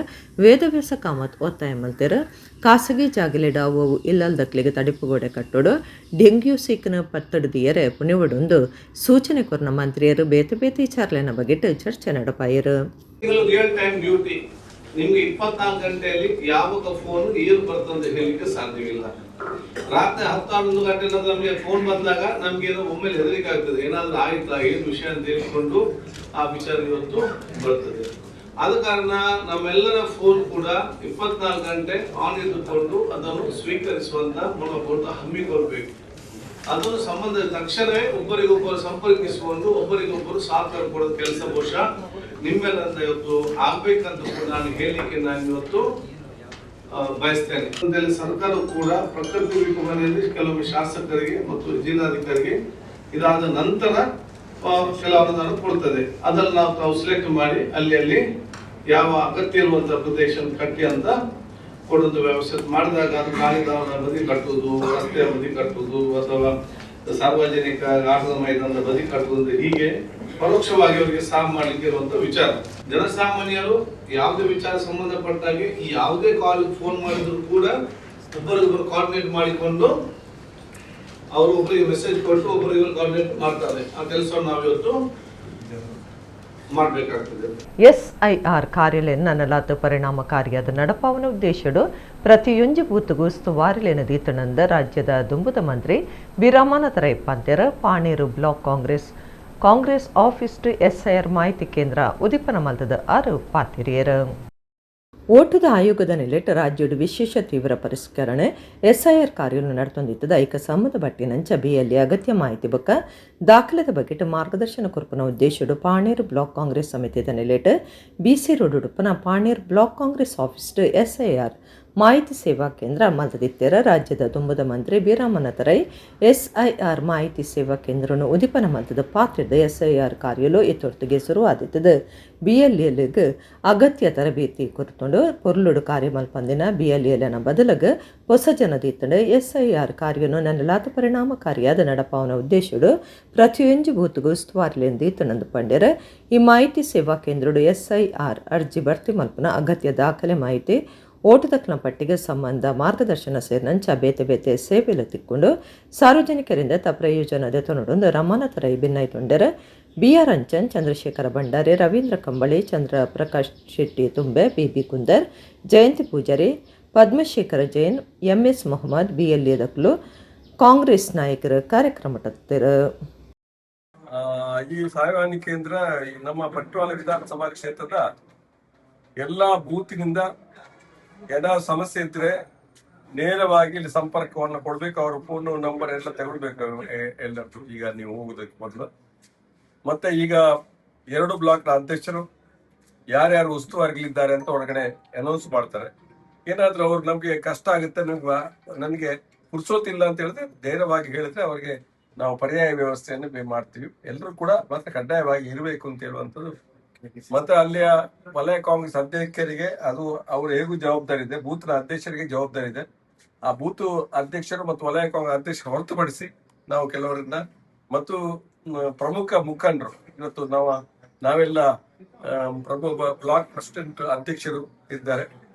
ವೇದವ್ಯಾಸ ಕಾಮತ್ ಒತ್ತಾಯ ಮಲ್ತೆರ. ಖಾಸಗಿ ಜಾಗಲೆಡ್ ಅವು ಇಲ್ಲಲ್ದಕ್ಲಿಗೆ ತಡಿಪುಗೋಡೆ ಕಟ್ಟೋಡು ಡೆಂಗ್ಯೂ ಸೀಕನ ಪತ್ತಡದಿಯರೆ ಪುಣಿವಡೊಂದು ಸೂಚನೆ ಕೊರ್ನ ಮಂತ್ರಿಯರು ಬೇತೆ ಬೇತೆ ವಿಚಾರಲೆನ ಬಗೆಟ್ ಚರ್ಚೆ ನಡಪಾಯರು. Real time duty ನಿಮ್ಗೆ 24 ಗಂಟೆಯಲ್ಲಿ ಯಾವಾಗ ಫೋನ್ ಏನು ಬರ್ತದೆ ಹೇಳಲಿಕ್ಕೆ ಸಾಧ್ಯವಿಲ್ಲ. ರಾತ್ರಿ 10-11 ಗಂಟೆ ನಂತರ ನಮಗೆ ಫೋನ್ ಬಂದಾಗ ನಮ್ಗೆ ಏನೋ ಒಮ್ಮೆಲೆ ಹೆದರಿಕೆ ಆಗ್ತದೆ, ಏನಾದ್ರೂ ಆಯ್ತಾ ಏನು ವಿಷಯ ಅಂತ ಹೇಳಿಕೊಂಡು ಆ ವಿಚಾರ ಇವತ್ತು ಬರ್ತದೆ. ಆದ ಕಾರಣ ನಮ್ಮೆಲ್ಲರ ಫೋನ್ ಕೂಡ 24 ಗಂಟೆ ಆನ್ ಇದ್ದುಕೊಂಡು ಅದನ್ನು ಸ್ವೀಕರಿಸುವಂತ ಮನೋಭಾವ ಹಮ್ಮಿಕೊಳ್ಬೇಕು. ಅದನ್ನು ಸಂಬಂಧ ತಕ್ಷಣವೇ ಒಬ್ಬರಿಗೊಬ್ಬರು ಸಂಪರ್ಕಿಸಿಕೊಂಡು ಒಬ್ಬರಿಗೊಬ್ಬರು ಸಹಕಾರ ಕೊಡೋದು ಕೆಲಸ ಬಹುಶಃ ನಿಮ್ಮೆಲ್ಲರಿಂದ ಇವತ್ತು ಆಗ್ಬೇಕಂತ ಕೂಡ ನಾನು ಹೇಳಲಿಕ್ಕೆ ನಾನು ಇವತ್ತು ಬಯಸ್ತೇನೆ. ಸರ್ಕಾರ ಕೂಡ ಪ್ರಕೃತಿ ವಿಕೋಪದಲ್ಲಿ ಕೆಲವೊಮ್ಮೆ ಶಾಸಕರಿಗೆ ಮತ್ತು ಜಿಲ್ಲಾಧಿಕಾರಿಗೆ ಇದಾದ ನಂತರ ಕೆಲವು ಅನುದಾನ ಕೊಡ್ತದೆ. ಅದನ್ನು ನಾವು ತಾವು ಸೆಲೆಕ್ಟ್ ಮಾಡಿ ಅಲ್ಲಿ ಅಲ್ಲಿ ಯಾವ ಅಗತ್ಯ ಇರುವಂತಹ ಪ್ರದೇಶ ಕಟ್ಟಿ ಅಂತ ಕೊಡೋದು ವ್ಯವಸ್ಥೆ ಮಾಡಿದಾಗ ಅದು ಕಾಲಿದಾವನ ಬದಿ ಕಟ್ಟುವುದು, ರಸ್ತೆಯ ಬದಿ ಕಟ್ಟುವುದು, ಅಥವಾ ಸಾರ್ವಜನಿಕ ಆಟದ ಮೈದಾನದ ಬದಿ ಕಟ್ಟುವುದು, ಹೀಗೆ ಪರೋಕ್ಷವಾಗಿ ಅವರಿಗೆ ಸಹಾಯ ಮಾಡಲಿಕ್ಕೆ ಇರುವಂತ ವಿಚಾರ. ಜನಸಾಮಾನ್ಯರು ಯಾವುದೇ ವಿಚಾರ ಸಂಬಂಧಪಟ್ಟಾಗೆ ಈ ಯಾವುದೇ ಕಾಲ್ ಫೋನ್ ಮಾಡಿದ್ರು ಕೂಡ ಒಬ್ಬರಿಗೊಬ್ಬರು ಕೋಆರ್ಡಿನೇಟ್ ಮಾಡಿಕೊಂಡು ಅವರು ಒಬ್ಬರಿಗೆ ಮೆಸೇಜ್ ಕೊಟ್ಟು ಒಬ್ಬರಿಗೆ ಕೋಆರ್ಡಿನೇಟ್ ಮಾಡ್ತಾರೆ. ಆ ಕೆಲಸವನ್ನು ನಾವಿವತ್ತು ಮಾಡಬೇಕಾಗ್ತದೆ. ಎಸ್ಐಆರ್ ಕಾರ್ಯಾಲಯ ನನ್ನಲಾತ ಪರಿಣಾಮಕಾರಿಯಾದ ನಡಪಾವನ ಉದ್ದೇಶಡು ಪ್ರತಿಯೊಂದು ಬೂತ್ಗೂ ಉಸ್ತುವಾರಿಲೇನ ದೀತನಂದ ರಾಜ್ಯದ ದುಂಬುದ ಮಂತ್ರಿ ಬಿರಾಮನತರೈ ಪಂತ್ಯರ Paneru block Congress office to SIR ಮಾಹಿತಿ ಕೇಂದ್ರ ಉದೀಪನ ಮಲ್ತದ ಆರು ಪಾತಿರಿಯರು. ಓಟದ ಆಯೋಗದ ನೆಲೆಟ್ ರಾಜ್ಯಡು ವಿಶೇಷ ತೀವ್ರ ಪರಿಷ್ಕರಣೆ ಎಸ್ಐಆರ್ ಕಾರ್ಯವನ್ನು ನಡೆತೊಂದಿತ್ತದ ಐಕ ಸಂಬಂಧಪಟ್ಟಿನಂಚ ಬಿಎಲ್ಎ ಅಗತ್ಯ ಮಾಹಿತಿ ಬಕ್ಕ ದಾಖಲೆದ ಬಗೆಟ್ ಮಾರ್ಗದರ್ಶನ ಕೊರ್ಪುನ ಉದ್ದೇಶಡು ಪಾಣೇರು ಬ್ಲಾಕ್ ಕಾಂಗ್ರೆಸ್ ಸಮಿತಿದ ನೆಲೆಟ್ ಬಿಸಿ road ಉಡುಪನ Paneru block Congress office to SIR ಮಾಹಿತಿ ಸೇವಾ ಕೇಂದ್ರ ಮಲ್ತದಿತ್ತೆರ ರಾಜ್ಯದ ತುಂಬದ ಮಂತ್ರಿ ಬೀರಾಮನತರೈ ಎಸ್ಐಆರ್ ಮಾಹಿತಿ ಸೇವಾ ಕೇಂದ್ರವನ್ನು ಉದೀಪನ ಮಲ್ತದ ಪಾತ್ರದ ಎಸ್ಐಆರ್ ಕಾರ್ಯಲು ಇತ್ತೊಟ್ಟಿಗೆ ಶುರುವಾದಿತ್ತದ. ಬಿಎಲ್ಎಲ್ಗೆ ಅಗತ್ಯ ತರಬೇತಿ ಕೊರತೊಂಡು ಪೊರ್ಲುಡು ಕಾರ್ಯ ಮಲ್ಪಂದಿನ ಬಿಎಲ್ಎಲ್ನ ಬದಲಗ ಹೊಸ ಜನದಿತ್ತಂಡು ಎಸ್ಐಆರ್ ಕಾರ್ಯನು ನನ್ನಲಾತ ಪರಿಣಾಮಕಾರಿಯಾದ ನಡಪಾವನ ಉದ್ದೇಶಡು ಪ್ರತಿಯೊಂದು ಬೂತ್ಗೂ ಉಸ್ತುವಾರಿಲೆಂದು ಇತ್ತನಂದು ಪಂಡ್ಯರ. ಈ ಮಾಹಿತಿ ಸೇವಾ ಕೇಂದ್ರಡು ಎಸ್ಐಆರ್ ಅರ್ಜಿ ಭರ್ತಿ ಮಲ್ಪನ ಅಗತ್ಯ ದಾಖಲೆ ಮಾಹಿತಿ ಓಟದಕ್ನ ಪಟ್ಟಿಗೆ ಸಂಬಂಧ ಮಾರ್ಗದರ್ಶನ ಸೇರಿನಂಚ ಬೇತೆ ಬೇತೆ ಸೇವೆಲು ತಿಕ್ಕೊಂಡು ಸಾರ್ವಜನಿಕರಿಂದ ತ ಪ್ರಯೋಜನ ದೆತೊನೊಡೊಂದು ರಮಾನತರೈ ಭಿನ್ನಾಯ್ತೊಂಡೆರ. B R Anchan, Chandrashekhara Bhandari, Ravindra Kambali, Chandra Prakash Shetty Tumbe, B B Kundar, Jayanthi Poojary, Padmashekhara Jain, MS Mohammed, BLA ದಕ್ಲು ಕಾಂಗ್ರೆಸ್ ನಾಯಕರು ಕಾರ್ಯಕ್ರಮ. ಈ ಸಹಾಯವಾಣಿ ಕೇಂದ್ರ ನಮ್ಮ ಪಟ್ವಾಲ ವಿಧಾನಸಭಾ ಕ್ಷೇತ್ರದ ಎಲ್ಲಾ ಬೂತಿನಿಂದ ಏನಾದ್ರು ಸಮಸ್ಯೆ ಇದ್ರೆ ನೇರವಾಗಿ ಇಲ್ಲಿ ಸಂಪರ್ಕವನ್ನು ಕೊಡ್ಬೇಕು. ಅವ್ರ ಫೋನ್ ನಂಬರ್ ಎಲ್ಲ ತಗೊಳ್ಬೇಕು ಎಲ್ಲರದ್ದು. ಈಗ ನೀವು ಹೋಗುದಕ್ಕೆ ಮೊದಲು. ಮತ್ತೆ ಈಗ 2 ಬ್ಲಾಕ್ ನ ಅಧ್ಯಕ್ಷರು ಯಾರ್ಯಾರು ಉಸ್ತುವಾರಿಗಳಿದ್ದಾರೆ ಅಂತ ಒಳಗಡೆ ಅನೌನ್ಸ್ ಮಾಡ್ತಾರೆ. ಏನಾದ್ರೂ ಅವ್ರು ನಮ್ಗೆ ಕಷ್ಟ ಆಗುತ್ತೆ, ನನಗೆ ಪುರ್ಸೋತಿಲ್ಲ ಅಂತ ಹೇಳಿದ್ರೆ ನೇರವಾಗಿ ಹೇಳಿದ್ರೆ ಅವ್ರಿಗೆ ನಾವು ಪರ್ಯಾಯ ವ್ಯವಸ್ಥೆಯನ್ನು ಮಾಡ್ತೀವಿ. ಎಲ್ಲರೂ ಕೂಡ ಮತ್ತೆ ಕಡ್ಡಾಯವಾಗಿ ಇರಬೇಕು ಅಂತ ಹೇಳುವಂಥದ್ದು. ಮತ್ತೆ ಅಲ್ಲಿಯ ವಲಯ ಕಾಂಗ್ರೆಸ್ ಅಧ್ಯಕ್ಷರಿಗೆ ಅದು ಅವ್ರು ಹೇಗೂ ಜವಾಬ್ದಾರಿ ಇದೆ, ಬೂತ್ನ ಅಧ್ಯಕ್ಷರಿಗೆ ಜವಾಬ್ದಾರಿ ಇದೆ. ಆ ಬೂತ್ ಅಧ್ಯಕ್ಷರು ಮತ್ತು ವಲಯ ಕಾಂಗ್ರೆಸ್ ಅಧ್ಯಕ್ಷರು ಹೊರತುಪಡಿಸಿ ನಾವು ಕೆಲವರನ್ನ ಮತ್ತು ಪ್ರಮುಖ ಮುಖಂಡರು ಇವತ್ತು ನಾವೆಲ್ಲ ಪ್ರಮುಖ ಬ್ಲಾಕ್ ಪ್ರೆಸಿಡೆಂಟ್ ಅಧ್ಯಕ್ಷರು ಇದ್ದಾರೆ,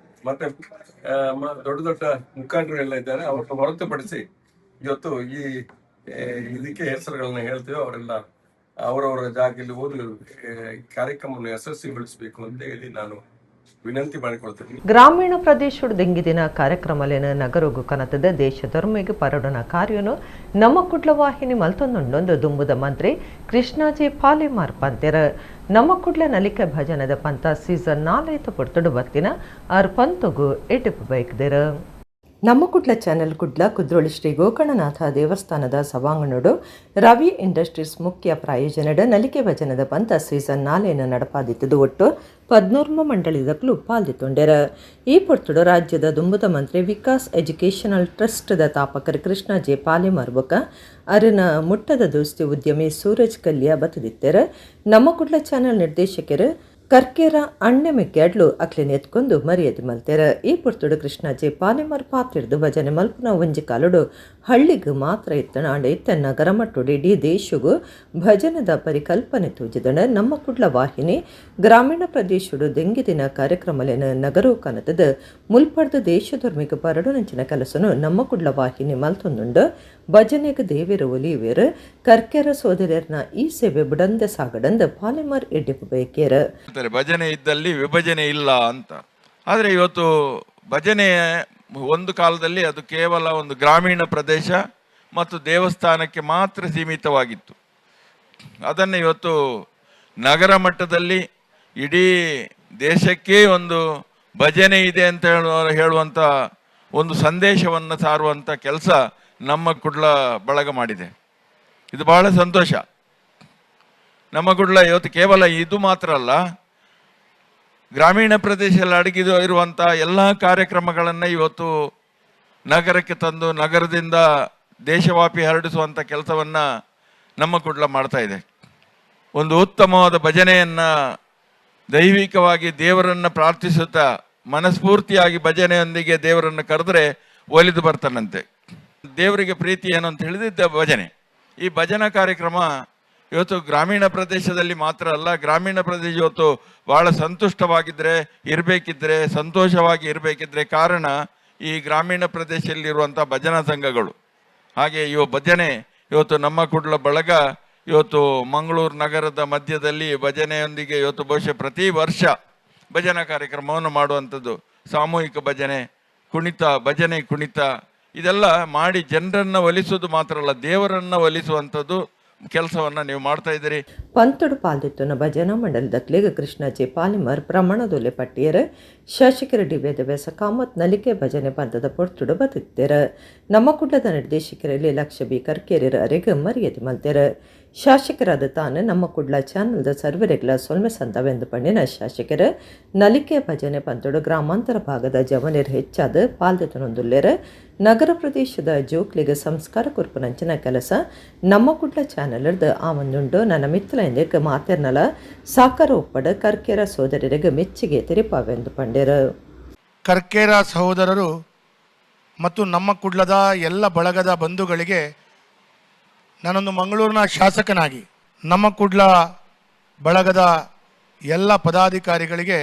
ಮತ್ತೆ ದೊಡ್ಡ ದೊಡ್ಡ ಮುಖಂಡರು ಎಲ್ಲ ಇದ್ದಾರೆ. ಅವ್ರನ್ನ ಹೊರತುಪಡಿಸಿ ಇವತ್ತು ಈ ಇದಕ್ಕೆ ಹೆಸರುಗಳನ್ನ ಹೇಳ್ತೀವಿ. ಅವರೆಲ್ಲ ಅವರವರ ಜಾಗದಲ್ಲಿ ಓದಿ ಕಾರ್ಯಕ್ರಮವನ್ನು ಯಶಸ್ವಿಗೊಳಿಸಬೇಕು ಅಂತ ಹೇಳಿ ನಾನು ವಿನಂತಿ ಮಾಡಿಕೊಳ್ತೇನೆ. ಗ್ರಾಮೀಣ ಪ್ರದೇಶದ ದೆಂಗಿದಿನ ಕಾರ್ಯಕ್ರಮಲೇನ ನಗರಗು ಕನತದ ದೇಶ ಧರ್ಮಿಗೆ ಪರಡುನ ಕಾರ್ಯನು ನಮ್ಮ ಕುಡ್ಲ ವಾಹಿನಿ ಮಲ್ತೊಂದುಂಡೊಂದು ದುಂಬುದ ಮಂತ್ರಿ ಕೃಷ್ಣಾಜಿ ಪಾಲಿಮಾರ್ ಪಂತೆರ. ನಮ್ಮ ಕುಡ್ಲ ನಲಿಕೆ ಭಜನದ ಪಂತ ಸೀಸನ್ 4 ಪೊರ್ತುಡು ಬತ್ತಿನ ಆರ್ ಪಂತಗು ಎಟಿಪು ಬೈಕ್ದಿರ. ನಮ್ಮ ಕುಡ್ಲ ಚಾನೆಲ್ ಕುಡ್ಲ ಕುದ್ರೋಳಿ ಶ್ರೀ ಗೋಕರ್ಣನಾಥ ದೇವಸ್ಥಾನದ ಸಭಾಂಗಣಡು ರವಿ ಇಂಡಸ್ಟ್ರೀಸ್ ಮುಖ್ಯ ಪ್ರಾಯೋಜನಡ ನಲಿಕೆ ಭಜನದ ಪಂತ ಸೀಸನ್ 4 ನಡಪಾದಿತ್ತದು. ಒಟ್ಟು 13 ಮಂಡಳಿದಕ್ಲು ಪಾಲ್ದಿತ್ತೊಂಡೆರ. ಈ ಪೊರ್ತುಡು ರಾಜ್ಯದ ದುಂಬುದ ಮಂತ್ರಿ ವಿಕಾಸ್ ಎಜುಕೇಷನಲ್ ಟ್ರಸ್ಟ್ದ ತಾಪಕರ್ ಕೃಷ್ಣ ಜೆ ಪಾಲಿಮಾರ್ಬಕ ಅರಿನ ಮುಟ್ಟದ ದೋಸ್ತಿ ಉದ್ಯಮಿ ಸೂರಜ್ ಕಲ್ಯ ಬತ್ತದಿತ್ತೆರ. ನಮ್ಮ ಕುಡ್ಲ ಚಾನೆಲ್ ನಿರ್ದೇಶಕರು ಕರ್ಕೇರ ಅಣ್ಣೆಮಿಕ್ಯಾಡ್ಲು ಅಕ್ಲಿನ ಎತ್ಕೊಂಡು ಮರ್ಯಾದೆ ಮಲ್ತೆರ. ಈ ಪೊರ್ತುಡು ಕೃಷ್ಣಾಜಿ ಪಾಲಿಮರ್ ಪಾತ್ರಿಡ್ದು ಭಜನೆ ಮಲ್ಪುನ ಒಂಜಿ ಕಾಲುಡು ಹಳ್ಳಿಗ್ ಮಾತ್ರ ಇತ್ತಣ ಆಂಡ ಇತ್ತ ನಗರ ಮಟ್ಟುಡು ಇಡೀ ದೇಶಗು ಭಜನದ ಪರಿಕಲ್ಪನೆ ತೂಜಿದಣ. ನಮ್ಮ ಕುಡ್ಲ ವಾಹಿನಿ ಗ್ರಾಮೀಣ ಪ್ರದೇಶಡು ದೆಂಗಿದಿನ ಕಾರ್ಯಕ್ರಮಲೇನ ನಗರು ಕನತದ ಮುಲ್ಪಡ್ದ ದೇಶಧರ್ಮಿಕ ಪರಡು ನಂಚಿನ ಕೆಲಸನು ನಮ್ಮ ಕುಡ್ಲ ವಾಹಿನಿ ಮಲ್ತೊಂದುಂಡು. ಭಜನೆಗೆ ದೇವಿರು ಒಲಿಯುವೇರು ಕರ್ಕೆರ ಸೋದರರ್ನ ಈ ಸೇವೆ ಬುಡಂದ ಸಾಗಡಂದ ಪಾಲಿಮರ್ ಎಡ್ಡಿಪು ಬೇಕೇರ. ಭಜನೆ ಇದ್ದಲ್ಲಿ ವಿಭಜನೆ ಇಲ್ಲ ಅಂತ. ಆದರೆ ಇವತ್ತು ಭಜನೆ ಒಂದು ಕಾಲದಲ್ಲಿ ಅದು ಕೇವಲ ಒಂದು ಗ್ರಾಮೀಣ ಪ್ರದೇಶ ಮತ್ತು ದೇವಸ್ಥಾನಕ್ಕೆ ಮಾತ್ರ ಸೀಮಿತವಾಗಿತ್ತು. ಅದನ್ನು ಇವತ್ತು ನಗರ ಮಟ್ಟದಲ್ಲಿ ಇಡೀ ದೇಶಕ್ಕೇ ಒಂದು ಭಜನೆ ಇದೆ ಅಂತ ಹೇಳುವಂಥ ಒಂದು ಸಂದೇಶವನ್ನು ಸಾರುವಂಥ ಕೆಲಸ ನಮ್ಮ ಕುಡ್ಲ ಬಳಗ ಮಾಡಿದೆ. ಇದು ಬಹಳ ಸಂತೋಷ. ನಮ್ಮ ಕುಡ್ಲ ಇವತ್ತು ಕೇವಲ ಇದು ಮಾತ್ರ ಅಲ್ಲ, ಗ್ರಾಮೀಣ ಪ್ರದೇಶದಲ್ಲಿ ಅಡಗಿದು ಇರುವಂಥ ಎಲ್ಲ ಕಾರ್ಯಕ್ರಮಗಳನ್ನು ಇವತ್ತು ನಗರಕ್ಕೆ ತಂದು ನಗರದಿಂದ ದೇಶವ್ಯಾಪಿ ಹರಡಿಸುವಂಥ ಕೆಲಸವನ್ನು ನಮ್ಮ ಕುಡ್ಲ ಮಾಡ್ತಾ ಇದೆ. ಒಂದು ಉತ್ತಮವಾದ ಭಜನೆಯನ್ನು ದೈವಿಕವಾಗಿ ದೇವರನ್ನು ಪ್ರಾರ್ಥಿಸುತ್ತಾ ಮನಸ್ಫೂರ್ತಿಯಾಗಿ ಭಜನೆಯೊಂದಿಗೆ ದೇವರನ್ನು ಕರೆದ್ರೆ ಒಲಿದು ಬರ್ತಾನಂತೆ. ದೇವರಿಗೆ ಪ್ರೀತಿ ಏನು ಅಂತ ಹೇಳಿದ್ರೆ ಭಜನೆ. ಈ ಭಜನಾ ಕಾರ್ಯಕ್ರಮ ಇವತ್ತು ಗ್ರಾಮೀಣ ಪ್ರದೇಶದಲ್ಲಿ ಮಾತ್ರ ಅಲ್ಲ, ಗ್ರಾಮೀಣ ಪ್ರದೇಶ ಇವತ್ತು ಭಾಳ ಸಂತುಷ್ಟವಾಗಿದ್ದರೆ ಇರಬೇಕಿದ್ರೆ, ಸಂತೋಷವಾಗಿ ಇರಬೇಕಿದ್ರೆ ಕಾರಣ ಈ ಗ್ರಾಮೀಣ ಪ್ರದೇಶದಲ್ಲಿರುವಂಥ ಭಜನಾ ಸಂಘಗಳು. ಹಾಗೆ ಇವ ಭಜನೆ ಇವತ್ತು ನಮ್ಮ ಕುಡ್ಲ ಬಳಗ ಇವತ್ತು ಮಂಗಳೂರು ನಗರದ ಮಧ್ಯದಲ್ಲಿ ಭಜನೆಯೊಂದಿಗೆ ಇವತ್ತು ಬಹುಶಃ ಪ್ರತಿ ವರ್ಷ ಭಜನಾ ಕಾರ್ಯಕ್ರಮವನ್ನು ಮಾಡುವಂಥದ್ದು, ಸಾಮೂಹಿಕ ಭಜನೆ, ಕುಣಿತ, ಭಜನೆ ಕುಣಿತ ಇದೆಲ್ಲ ಮಾಡಿ ಜನರನ್ನು ಒಲಿಸೋದು ಮಾತ್ರ ಅಲ್ಲ, ದೇವರನ್ನು ಒಲಿಸುವಂಥದ್ದು ಕೆಲಸವನ್ನು ನೀವು ಮಾಡ್ತಾ ಇದ್ದೀರಿ. ಪಂತಡು ಪಾಲ್ದಿತ್ತುನ ಭಜನಾ ಮಂಡಲದ ಕ್ಲೇಗ ಕೃಷ್ಣಾಜಿ ಪಾಲಿಮರ್ ಪ್ರಮಾಣದೊಲೆ ಪಟ್ಟಿಯರ ಶಾಸಕರ ಡಿ ವೇದವ್ಯಾಸ ಕಾಮತ್ ನಲಿಕೆ ಭಜನೆ ಪಂಥದ ಪೊರ್ತುಡು ಬದುಕ್ತೇರ. ನಮ್ಮ ಕುಡ್ಲದ ನಿರ್ದೇಶಕರಲ್ಲಿ ಲಕ್ಷ ಬಿ ಕರ್ಕೇರಿಯರ ಅರೆಗೆ ಮರ್ಯಾದೆ ಮಲ್ತೇರ. ಶಾಸಕರಾದ ತಾನು ನಮ್ಮ ಕುಡ್ಲ ಚಾನಲ್ದ ಸರ್ವರೆಗ್ಲ ಸೊಲ್ಮೆ ಸಂದವೆಂದು ಪಣ್ಣಿನ ಶಾಸಕರ ನಲಿಕೆ ಭಜನೆ ಪಂತಡು ಗ್ರಾಮಾಂತರ ಭಾಗದ ಜವನಿರ್ ಹೆಚ್ಚಾದ ಪಾಲ್ದೆತನೊಂದುಲ್ಲೇರ. ನಗರ ಪ್ರದೇಶದ ಜೋಕ್ಲಿಗೆ ಸಂಸ್ಕಾರ ಕುರ್ಪುನಂಚಿನ ಕೆಲಸ ನಮ್ಮ ಕುಡ್ಲ ಚಾನಲ್ದ ಆ ಒಂದುಂಡು. ನನ್ನ ಮಿತ್ತಲ ಮಾತೆರ್ನಲ ಸಾಕಾರ ಒಪ್ಪಡ ಕರ್ಕೇರ ಸೋದರರಿಗೆ ಮೆಚ್ಚುಗೆ ತೆರಿಪಾವೆಂದು ಪಂಡೇರ. ಕರ್ಕೇರ ಸಹೋದರರು ಮತ್ತು ನಮ್ಮ ಕುಡ್ಲದ ಎಲ್ಲ ಬಳಗದ ಬಂಧುಗಳಿಗೆ ನಾನೊಂದು ಮಂಗಳೂರಿನ ಶಾಸಕನಾಗಿ ನಮ್ಮ ಕುಡ್ಲ ಬಳಗದ ಎಲ್ಲ ಪದಾಧಿಕಾರಿಗಳಿಗೆ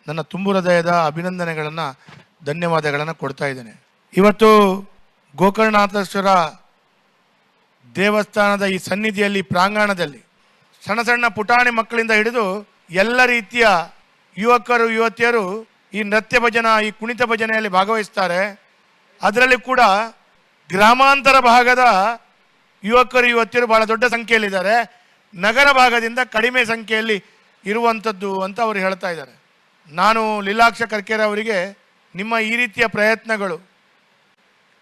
ನನ್ನ ತುಂಬು ಹೃದಯದ ಅಭಿನಂದನೆಗಳನ್ನು, ಧನ್ಯವಾದಗಳನ್ನು ಕೊಡ್ತಾ ಇದ್ದೇನೆ. ಇವತ್ತು ಗೋಕರ್ಣನಾಥೇಶ್ವರ ದೇವಸ್ಥಾನದ ಈ ಸನ್ನಿಧಿಯಲ್ಲಿ, ಪ್ರಾಂಗಣದಲ್ಲಿ ಸಣ್ಣ ಸಣ್ಣ ಪುಟಾಣಿ ಮಕ್ಕಳಿಂದ ಹಿಡಿದು ಎಲ್ಲ ರೀತಿಯ ಯುವಕರು ಯುವತಿಯರು ಈ ನೃತ್ಯ ಭಜನಾ, ಈ ಕುಣಿತ ಭಜನೆಯಲ್ಲಿ ಭಾಗವಹಿಸ್ತಾರೆ. ಅದರಲ್ಲಿ ಕೂಡ ಗ್ರಾಮಾಂತರ ಭಾಗದ ಯುವಕರು ಯುವತಿಯರು ಭಾಳ ದೊಡ್ಡ ಸಂಖ್ಯೆಯಲ್ಲಿದ್ದಾರೆ, ನಗರ ಭಾಗದಿಂದ ಕಡಿಮೆ ಸಂಖ್ಯೆಯಲ್ಲಿ ಇರುವಂಥದ್ದು ಅಂತ ಅವರು ಹೇಳ್ತಾ ಇದ್ದಾರೆ. ನಾನು ಲೀಲಾಕ್ಷ ಕರ್ಕೇರ ಅವರಿಗೆ ನಿಮ್ಮ ಈ ರೀತಿಯ ಪ್ರಯತ್ನಗಳು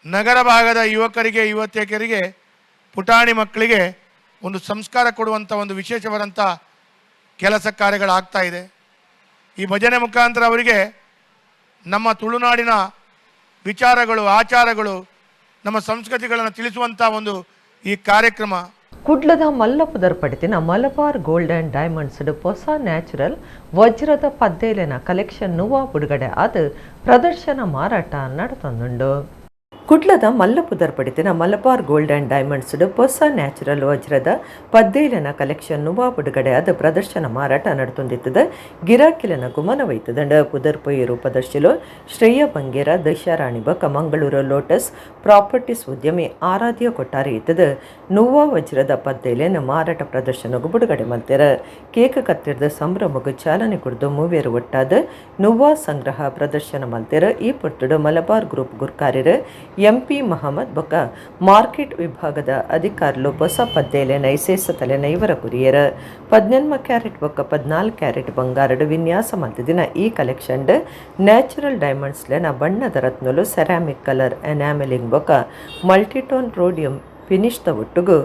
ನಗರ ಭಾಗದ ಯುವಕರಿಗೆ ಯುವತಿಯರಿಗೆ ಪುಟಾಣಿ ಮಕ್ಕಳಿಗೆ ಒಂದು ಸಂಸ್ಕಾರ ಕೊಡುವಂಥ ಒಂದು ವಿಶೇಷವಾದಂಥ ಕೆಲಸ ಕಾರ್ಯಗಳಾಗ್ತಾ ಇದೆ. ಈ ಭಜನೆ ಮುಖಾಂತರ ಅವರಿಗೆ ನಮ್ಮ ತುಳುನಾಡಿನ ವಿಚಾರಗಳು, ಆಚಾರಗಳು, ನಮ್ಮ ಸಂಸ್ಕೃತಿಗಳನ್ನು ತಿಳಿಸುವಂಥ ಒಂದು ಈ ಕಾರ್ಯಕ್ರಮ. ಕುಡ್ಲದ ಮಲ್ಲಪುದರ್ ಪಡಿತಿನ ಮಲಬಾರ್ gold and diamonds ಹೊಸ ನ್ಯಾಚುರಲ್ ವಜ್ರದ ಪದ್ದೇಲಿನ ಕಲೆಕ್ಷನ್ ನುವಾ ಬಿಡುಗಡೆ ಆದ ಪ್ರದರ್ಶನ ಮಾರಾಟ ನಡೆತಂದುಂಡು. ಕುಡ್ಲದ ಮಲ್ಲಪುದರ್ ಪಡಿತಿನ ಮಲಬಾರ್ gold and diamonds ಹೊಸ ನ್ಯಾಚುರಲ್ ವಜ್ರದ ಪದ್ದೇಲಿನ ಕಲೆಕ್ಷನ್ ನುವಾ ಬಿಡುಗಡೆ ಆದ ಪ್ರದರ್ಶನ ಮಾರಾಟ ನಡೆತೊಂದಿತ್ತದ. ಗಿರಾಕಿಲನ ಗುಮನ ವೈತದಂಡ ಪುದರ್ ಪೊಯ್ಯರು ಪ್ರದರ್ಶಿಲು ಶ್ರೇಯ ಬಂಗೇರ, ದಶಾರಾಣಿ ಬಕ, ಮಂಗಳೂರು ಲೋಟಸ್ ಪ್ರಾಪರ್ಟೀಸ್ ಉದ್ಯಮಿ ಆರಾಧ್ಯ ಕೊಟ್ಟಾರಿ ಇತ್ತದ ನುವಾ ವಜ್ರದ ಪದ್ದೇಲಿನ ಮಾರಾಟ ಪ್ರದರ್ಶನಗೂ ಬಿಡುಗಡೆ ಮಲ್ತೆರ. ಕೇಕ್ ಕತ್ತಿರದ ಸಂಭ್ರಮಗೂ ಚಾಲನೆ ಕುಡಿದು ಮೂವೇರು ಒಟ್ಟಾದ ನುವಾ ಸಂಗ್ರಹ ಪ್ರದರ್ಶನ ಮಲ್ತೆರ. ಈ ಪೊರ್ತುಡು ಮಲಬಾರ್ ಗ್ರೂಪ್ ಗುರ್ಕಾರ್ಯರು ಎಂಪಿ ಮಹಮ್ಮದ್ ಬೊಕ್ಕ ಮಾರ್ಕೆಟ್ ವಿಭಾಗದ ಅಧಿಕಾರಿಲು ಹೊಸ ಪದ್ದೇಲೆ ನೈಸೇಸ ತಲೆ ನೈವರ ಕುರಿಯರ. 18 ಕ್ಯಾರೆಟ್ ಬೊಕ್ಕ 14 ಕ್ಯಾರೆಟ್ ಬಂಗಾರಡು ವಿನ್ಯಾಸ ಮಲ್ತಿದಿನ ಈ collection natural diamonds ಲೆನ ಬಣ್ಣದ ರತ್ನಲು ಸೆರಾಮಿಕ್ ಕಲರ್ ಎನಾಮೆಲಿಂಗ್ ಬೊಕ್ಕ ಮಲ್ಟಿಟೋನ್ ರೋಡಿಯಂ ಫಿನಿಶ್ದ ಒಟ್ಟುಗು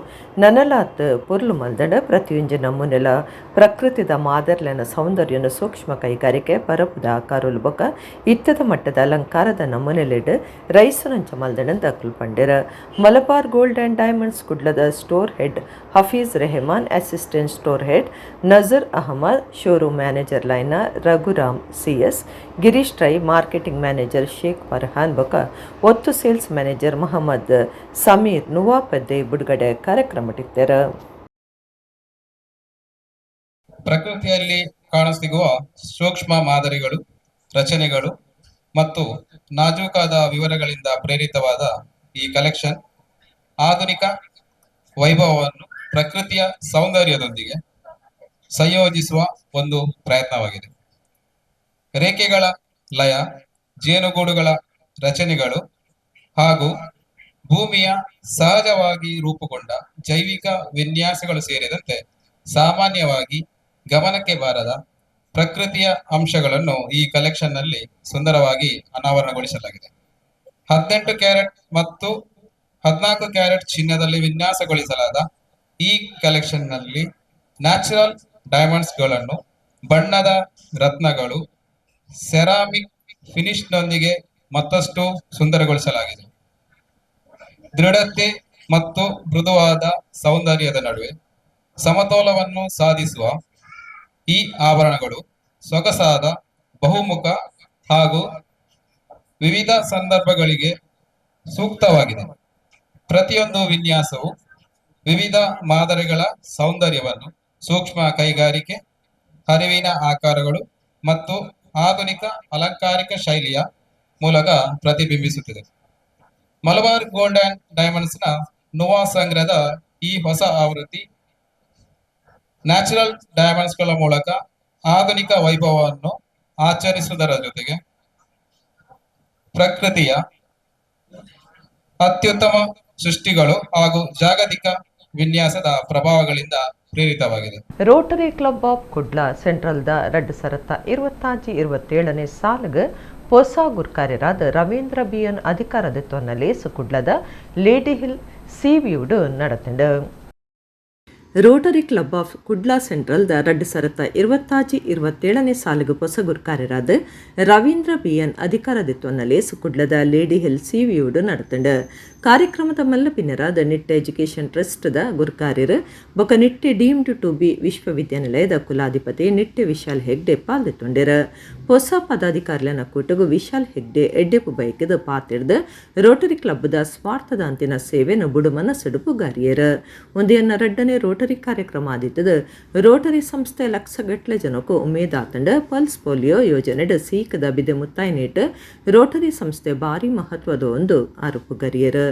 ನನಲಾತ್ ಪೊರ್ಲು ಮಲ್ದಂಡ. ಪ್ರತಿಯೊಂಜಿ ನಮೂನೆಲ ಪ್ರಕೃತಿದ ಮಾದರ್ಲೆನ ಸೌಂದರ್ಯನ ಸೂಕ್ಷ್ಮ ಕೈಗಾರಿಕೆ ಪರಪುದ ಆಕಾರಲು ಬೊಕ್ಕ ಇತ್ತದ ಮಟ್ಟದ ಅಲಂಕಾರದ ನಮೂನೆಲೆಡ್ ರೈಸುನಂಚ ಮಲ್ದಂಡ ದಕ್ಲು ಪಂಡೆರ. ಮಲಬಾರ್ gold and diamonds ಕುಡ್ಲದ store head Hafeez Rehman, assistant store head Nazar Ahmed, showroom manager ಲೈನ Raghuram CS, Girish Rai, marketing manager Sheikh Farhan ಬೊಕ್ಕ ಒತ್ತು ಸೇಲ್ಸ್ ಮ್ಯಾನೇಜರ್ ಮೊಹಮ್ಮದ್ ಸಮೀರ್ ನುವಾ ಪದ್ದೆ ಬಿಡುಗಡೆ ಕಾರ್ಯಕ್ರಮ. ಪ್ರಕೃತಿಯಲ್ಲಿ ಕಾಣಸಿಗುವ ಸೂಕ್ಷ್ಮ ಮಾದರಿಗಳು, ರಚನೆಗಳು ಮತ್ತು ನಾಜೂಕಾದ ವಿವರಗಳಿಂದ ಪ್ರೇರಿತವಾದ ಈ ಕಲೆಕ್ಷನ್ ಆಧುನಿಕ ವೈಭವವನ್ನು ಪ್ರಕೃತಿಯ ಸೌಂದರ್ಯದೊಂದಿಗೆ ಸಂಯೋಜಿಸುವ ಒಂದು ಪ್ರಯತ್ನವಾಗಿದೆ. ರೇಖೆಗಳ ಲಯ, ಜೇನುಗೂಡುಗಳ ರಚನೆಗಳು ಹಾಗೂ ಭೂಮಿಯ ಸಹಜವಾಗಿ ರೂಪುಗೊಂಡ ಜೈವಿಕ ವಿನ್ಯಾಸಗಳು ಸೇರಿದಂತೆ ಸಾಮಾನ್ಯವಾಗಿ ಗಮನಕ್ಕೆ ಬಾರದ ಪ್ರಕೃತಿಯ ಅಂಶಗಳನ್ನು ಈ ಕಲೆಕ್ಷನ್ ನಲ್ಲಿ ಸುಂದರವಾಗಿ ಅನಾವರಣಗೊಳಿಸಲಾಗಿದೆ. 18 ಕ್ಯಾರೆಟ್ ಮತ್ತು 14 ಕ್ಯಾರೆಟ್ ಚಿನ್ನದಲ್ಲಿ ವಿನ್ಯಾಸಗೊಳಿಸಲಾದ ಈ ಕಲೆಕ್ಷನ್ನಲ್ಲಿ ನ್ಯಾಚುರಲ್ ಡೈಮಂಡ್ಸ್ಗಳನ್ನು ಬಣ್ಣದ ರತ್ನಗಳು, ಸೆರಾಮಿಕ್ ಫಿನಿಶ್ನೊಂದಿಗೆ ಮತ್ತಷ್ಟು ಸುಂದರಗೊಳಿಸಲಾಗಿದೆ. ದೃಢತೆ ಮತ್ತು ಮೃದುವಾದ ಸೌಂದರ್ಯದ ನಡುವೆ ಸಮತೋಲವನ್ನು ಸಾಧಿಸುವ ಈ ಆಭರಣಗಳು ಸೊಗಸಾದ, ಬಹುಮುಖ ಹಾಗೂ ವಿವಿಧ ಸಂದರ್ಭಗಳಿಗೆ ಸೂಕ್ತವಾಗಿದೆ. ಪ್ರತಿಯೊಂದು ವಿನ್ಯಾಸವು ವಿವಿಧ ಮಾದರಿಗಳ ಸೌಂದರ್ಯವನ್ನು ಸೂಕ್ಷ್ಮ ಕೈಗಾರಿಕೆ, ಹರಿವಿನ ಆಕಾರಗಳು ಮತ್ತು ಆಧುನಿಕ ಅಲಂಕಾರಿಕ ಶೈಲಿಯ ಮೂಲಕ ಪ್ರತಿಬಿಂಬಿಸುತ್ತಿದೆ. ಮಲಬಾರ್ ಗೋಲ್ಡ್ ಆ್ಯಂಡ್ ಡೈಮಂಡ್ಸ್ನ ನೋವಾ ಸಂಗ್ರಹದ ಈ ಹೊಸ ಆವೃತ್ತಿ ನ್ಯಾಚುರಲ್ ಡೈಮಂಡ್ಸ್ಗಳ ಮೂಲಕ ಆಧುನಿಕ ವೈಭವವನ್ನು ಆಚರಿಸುವುದರ ಜೊತೆಗೆ ಪ್ರಕೃತಿಯ ಅತ್ಯುತ್ತಮ ಸೃಷ್ಟಿಗಳು ಹಾಗೂ ಜಾಗತಿಕ ವಿನ್ಯಾಸದ ಪ್ರಭಾವಗಳಿಂದ ಪ್ರೇರಿತವಾಗಿದೆ. ರೋಟರಿ ಕ್ಲಬ್ ಆಫ್ ಕುಡ್ಲ ಸೆಂಟ್ರಲ್ದ 2026-27 ಸಾಲಿಗೆ ಪೊಸ ಗುರ್ಕಾರ್ಯರಾದ ರವೀಂದ್ರ ಬಿಎನ್ ಅಧಿಕಾರದ ಲೇಸು ಕುಡ್ಲದ ಲೇಡಿ ಹಿಲ್ ಸಿವಿಯುಡು ನಡೆತಂಡು. ರೋಟರಿ ಕ್ಲಬ್ ಆಫ್ ಕುಡ್ಲಾ ಸೆಂಟ್ರಲ್ದ 2026-27 ಸಾಲಿಗೆ ಪೊಸ ಗುರ್ಕಾರ್ಯರಾದ ರವೀಂದ್ರ ಬಿಎನ್ ಅಧಿಕಾರದಿತ್ವನ್ನ ಲೇಸು ಕುಡ್ಲದ ಲೇಡಿ ಹಿಲ್ ಸಿವಿಯುಡು ನಡೆತಂಡು. ಕಾರ್ಯಕ್ರಮದ ಮಲ್ಲಪಿನರಾದ ನಿಟ್ಟೆ ಎಜುಕೇಷನ್ ಟ್ರಸ್ಟ್ದ ಗುರ್ಕಾರ್ಯರು ಬೊಕ ನಿಟ್ಟೆ ಡೀಮ್ಡ್ ಟು ಬಿ ವಿಶ್ವವಿದ್ಯಾನಿಲಯದ ಕುಲಾಧಿಪತಿ ನಿಟ್ಟೆ ವಿಶಾಲ್ ಹೆಗ್ಡೆ ಪಾಲ್ದಿತ್ತೊಂಡಿರು. ಹೊಸ ಪದಾಧಿಕಾರಿಗಳನ್ನ ಕೂಟಗು ವಿಶಾಲ್ ಹೆಗ್ಡೆ ಎಡ್ಡೆಪು ಬೈಕದ ಪಾತಿರ್ದು ರೋಟರಿ ಕ್ಲಬ್ದ ಸ್ವಾರ್ಥದ ಅಂತಿನ ಸೇವೆಯನ್ನು ಬುಡುಮನ ಸಡುಪುಗಾರಿಯರು. ಒಂದೆಯನ್ನ ರಡ್ಡನೇ ರೋಟರಿ ಕಾರ್ಯಕ್ರಮ ಆದಿತ್ತದ ರೋಟರಿ ಸಂಸ್ಥೆ ಲಕ್ಷಗಟ್ಟಲೆ ಜನಕ್ಕೂ ಉಮೇದಾತಂಡ ಪಲ್ಸ್ ಪೋಲಿಯೋ ಯೋಜನೆಡ್ ಸೀಕದ ಬಿದೆ ಮುತ್ತಾಯ ನೀಟ್ ರೋಟರಿ ಸಂಸ್ಥೆ ಭಾರಿ ಮಹತ್ವದ ಒಂದು ಆರೋಪಗರಿಯರು.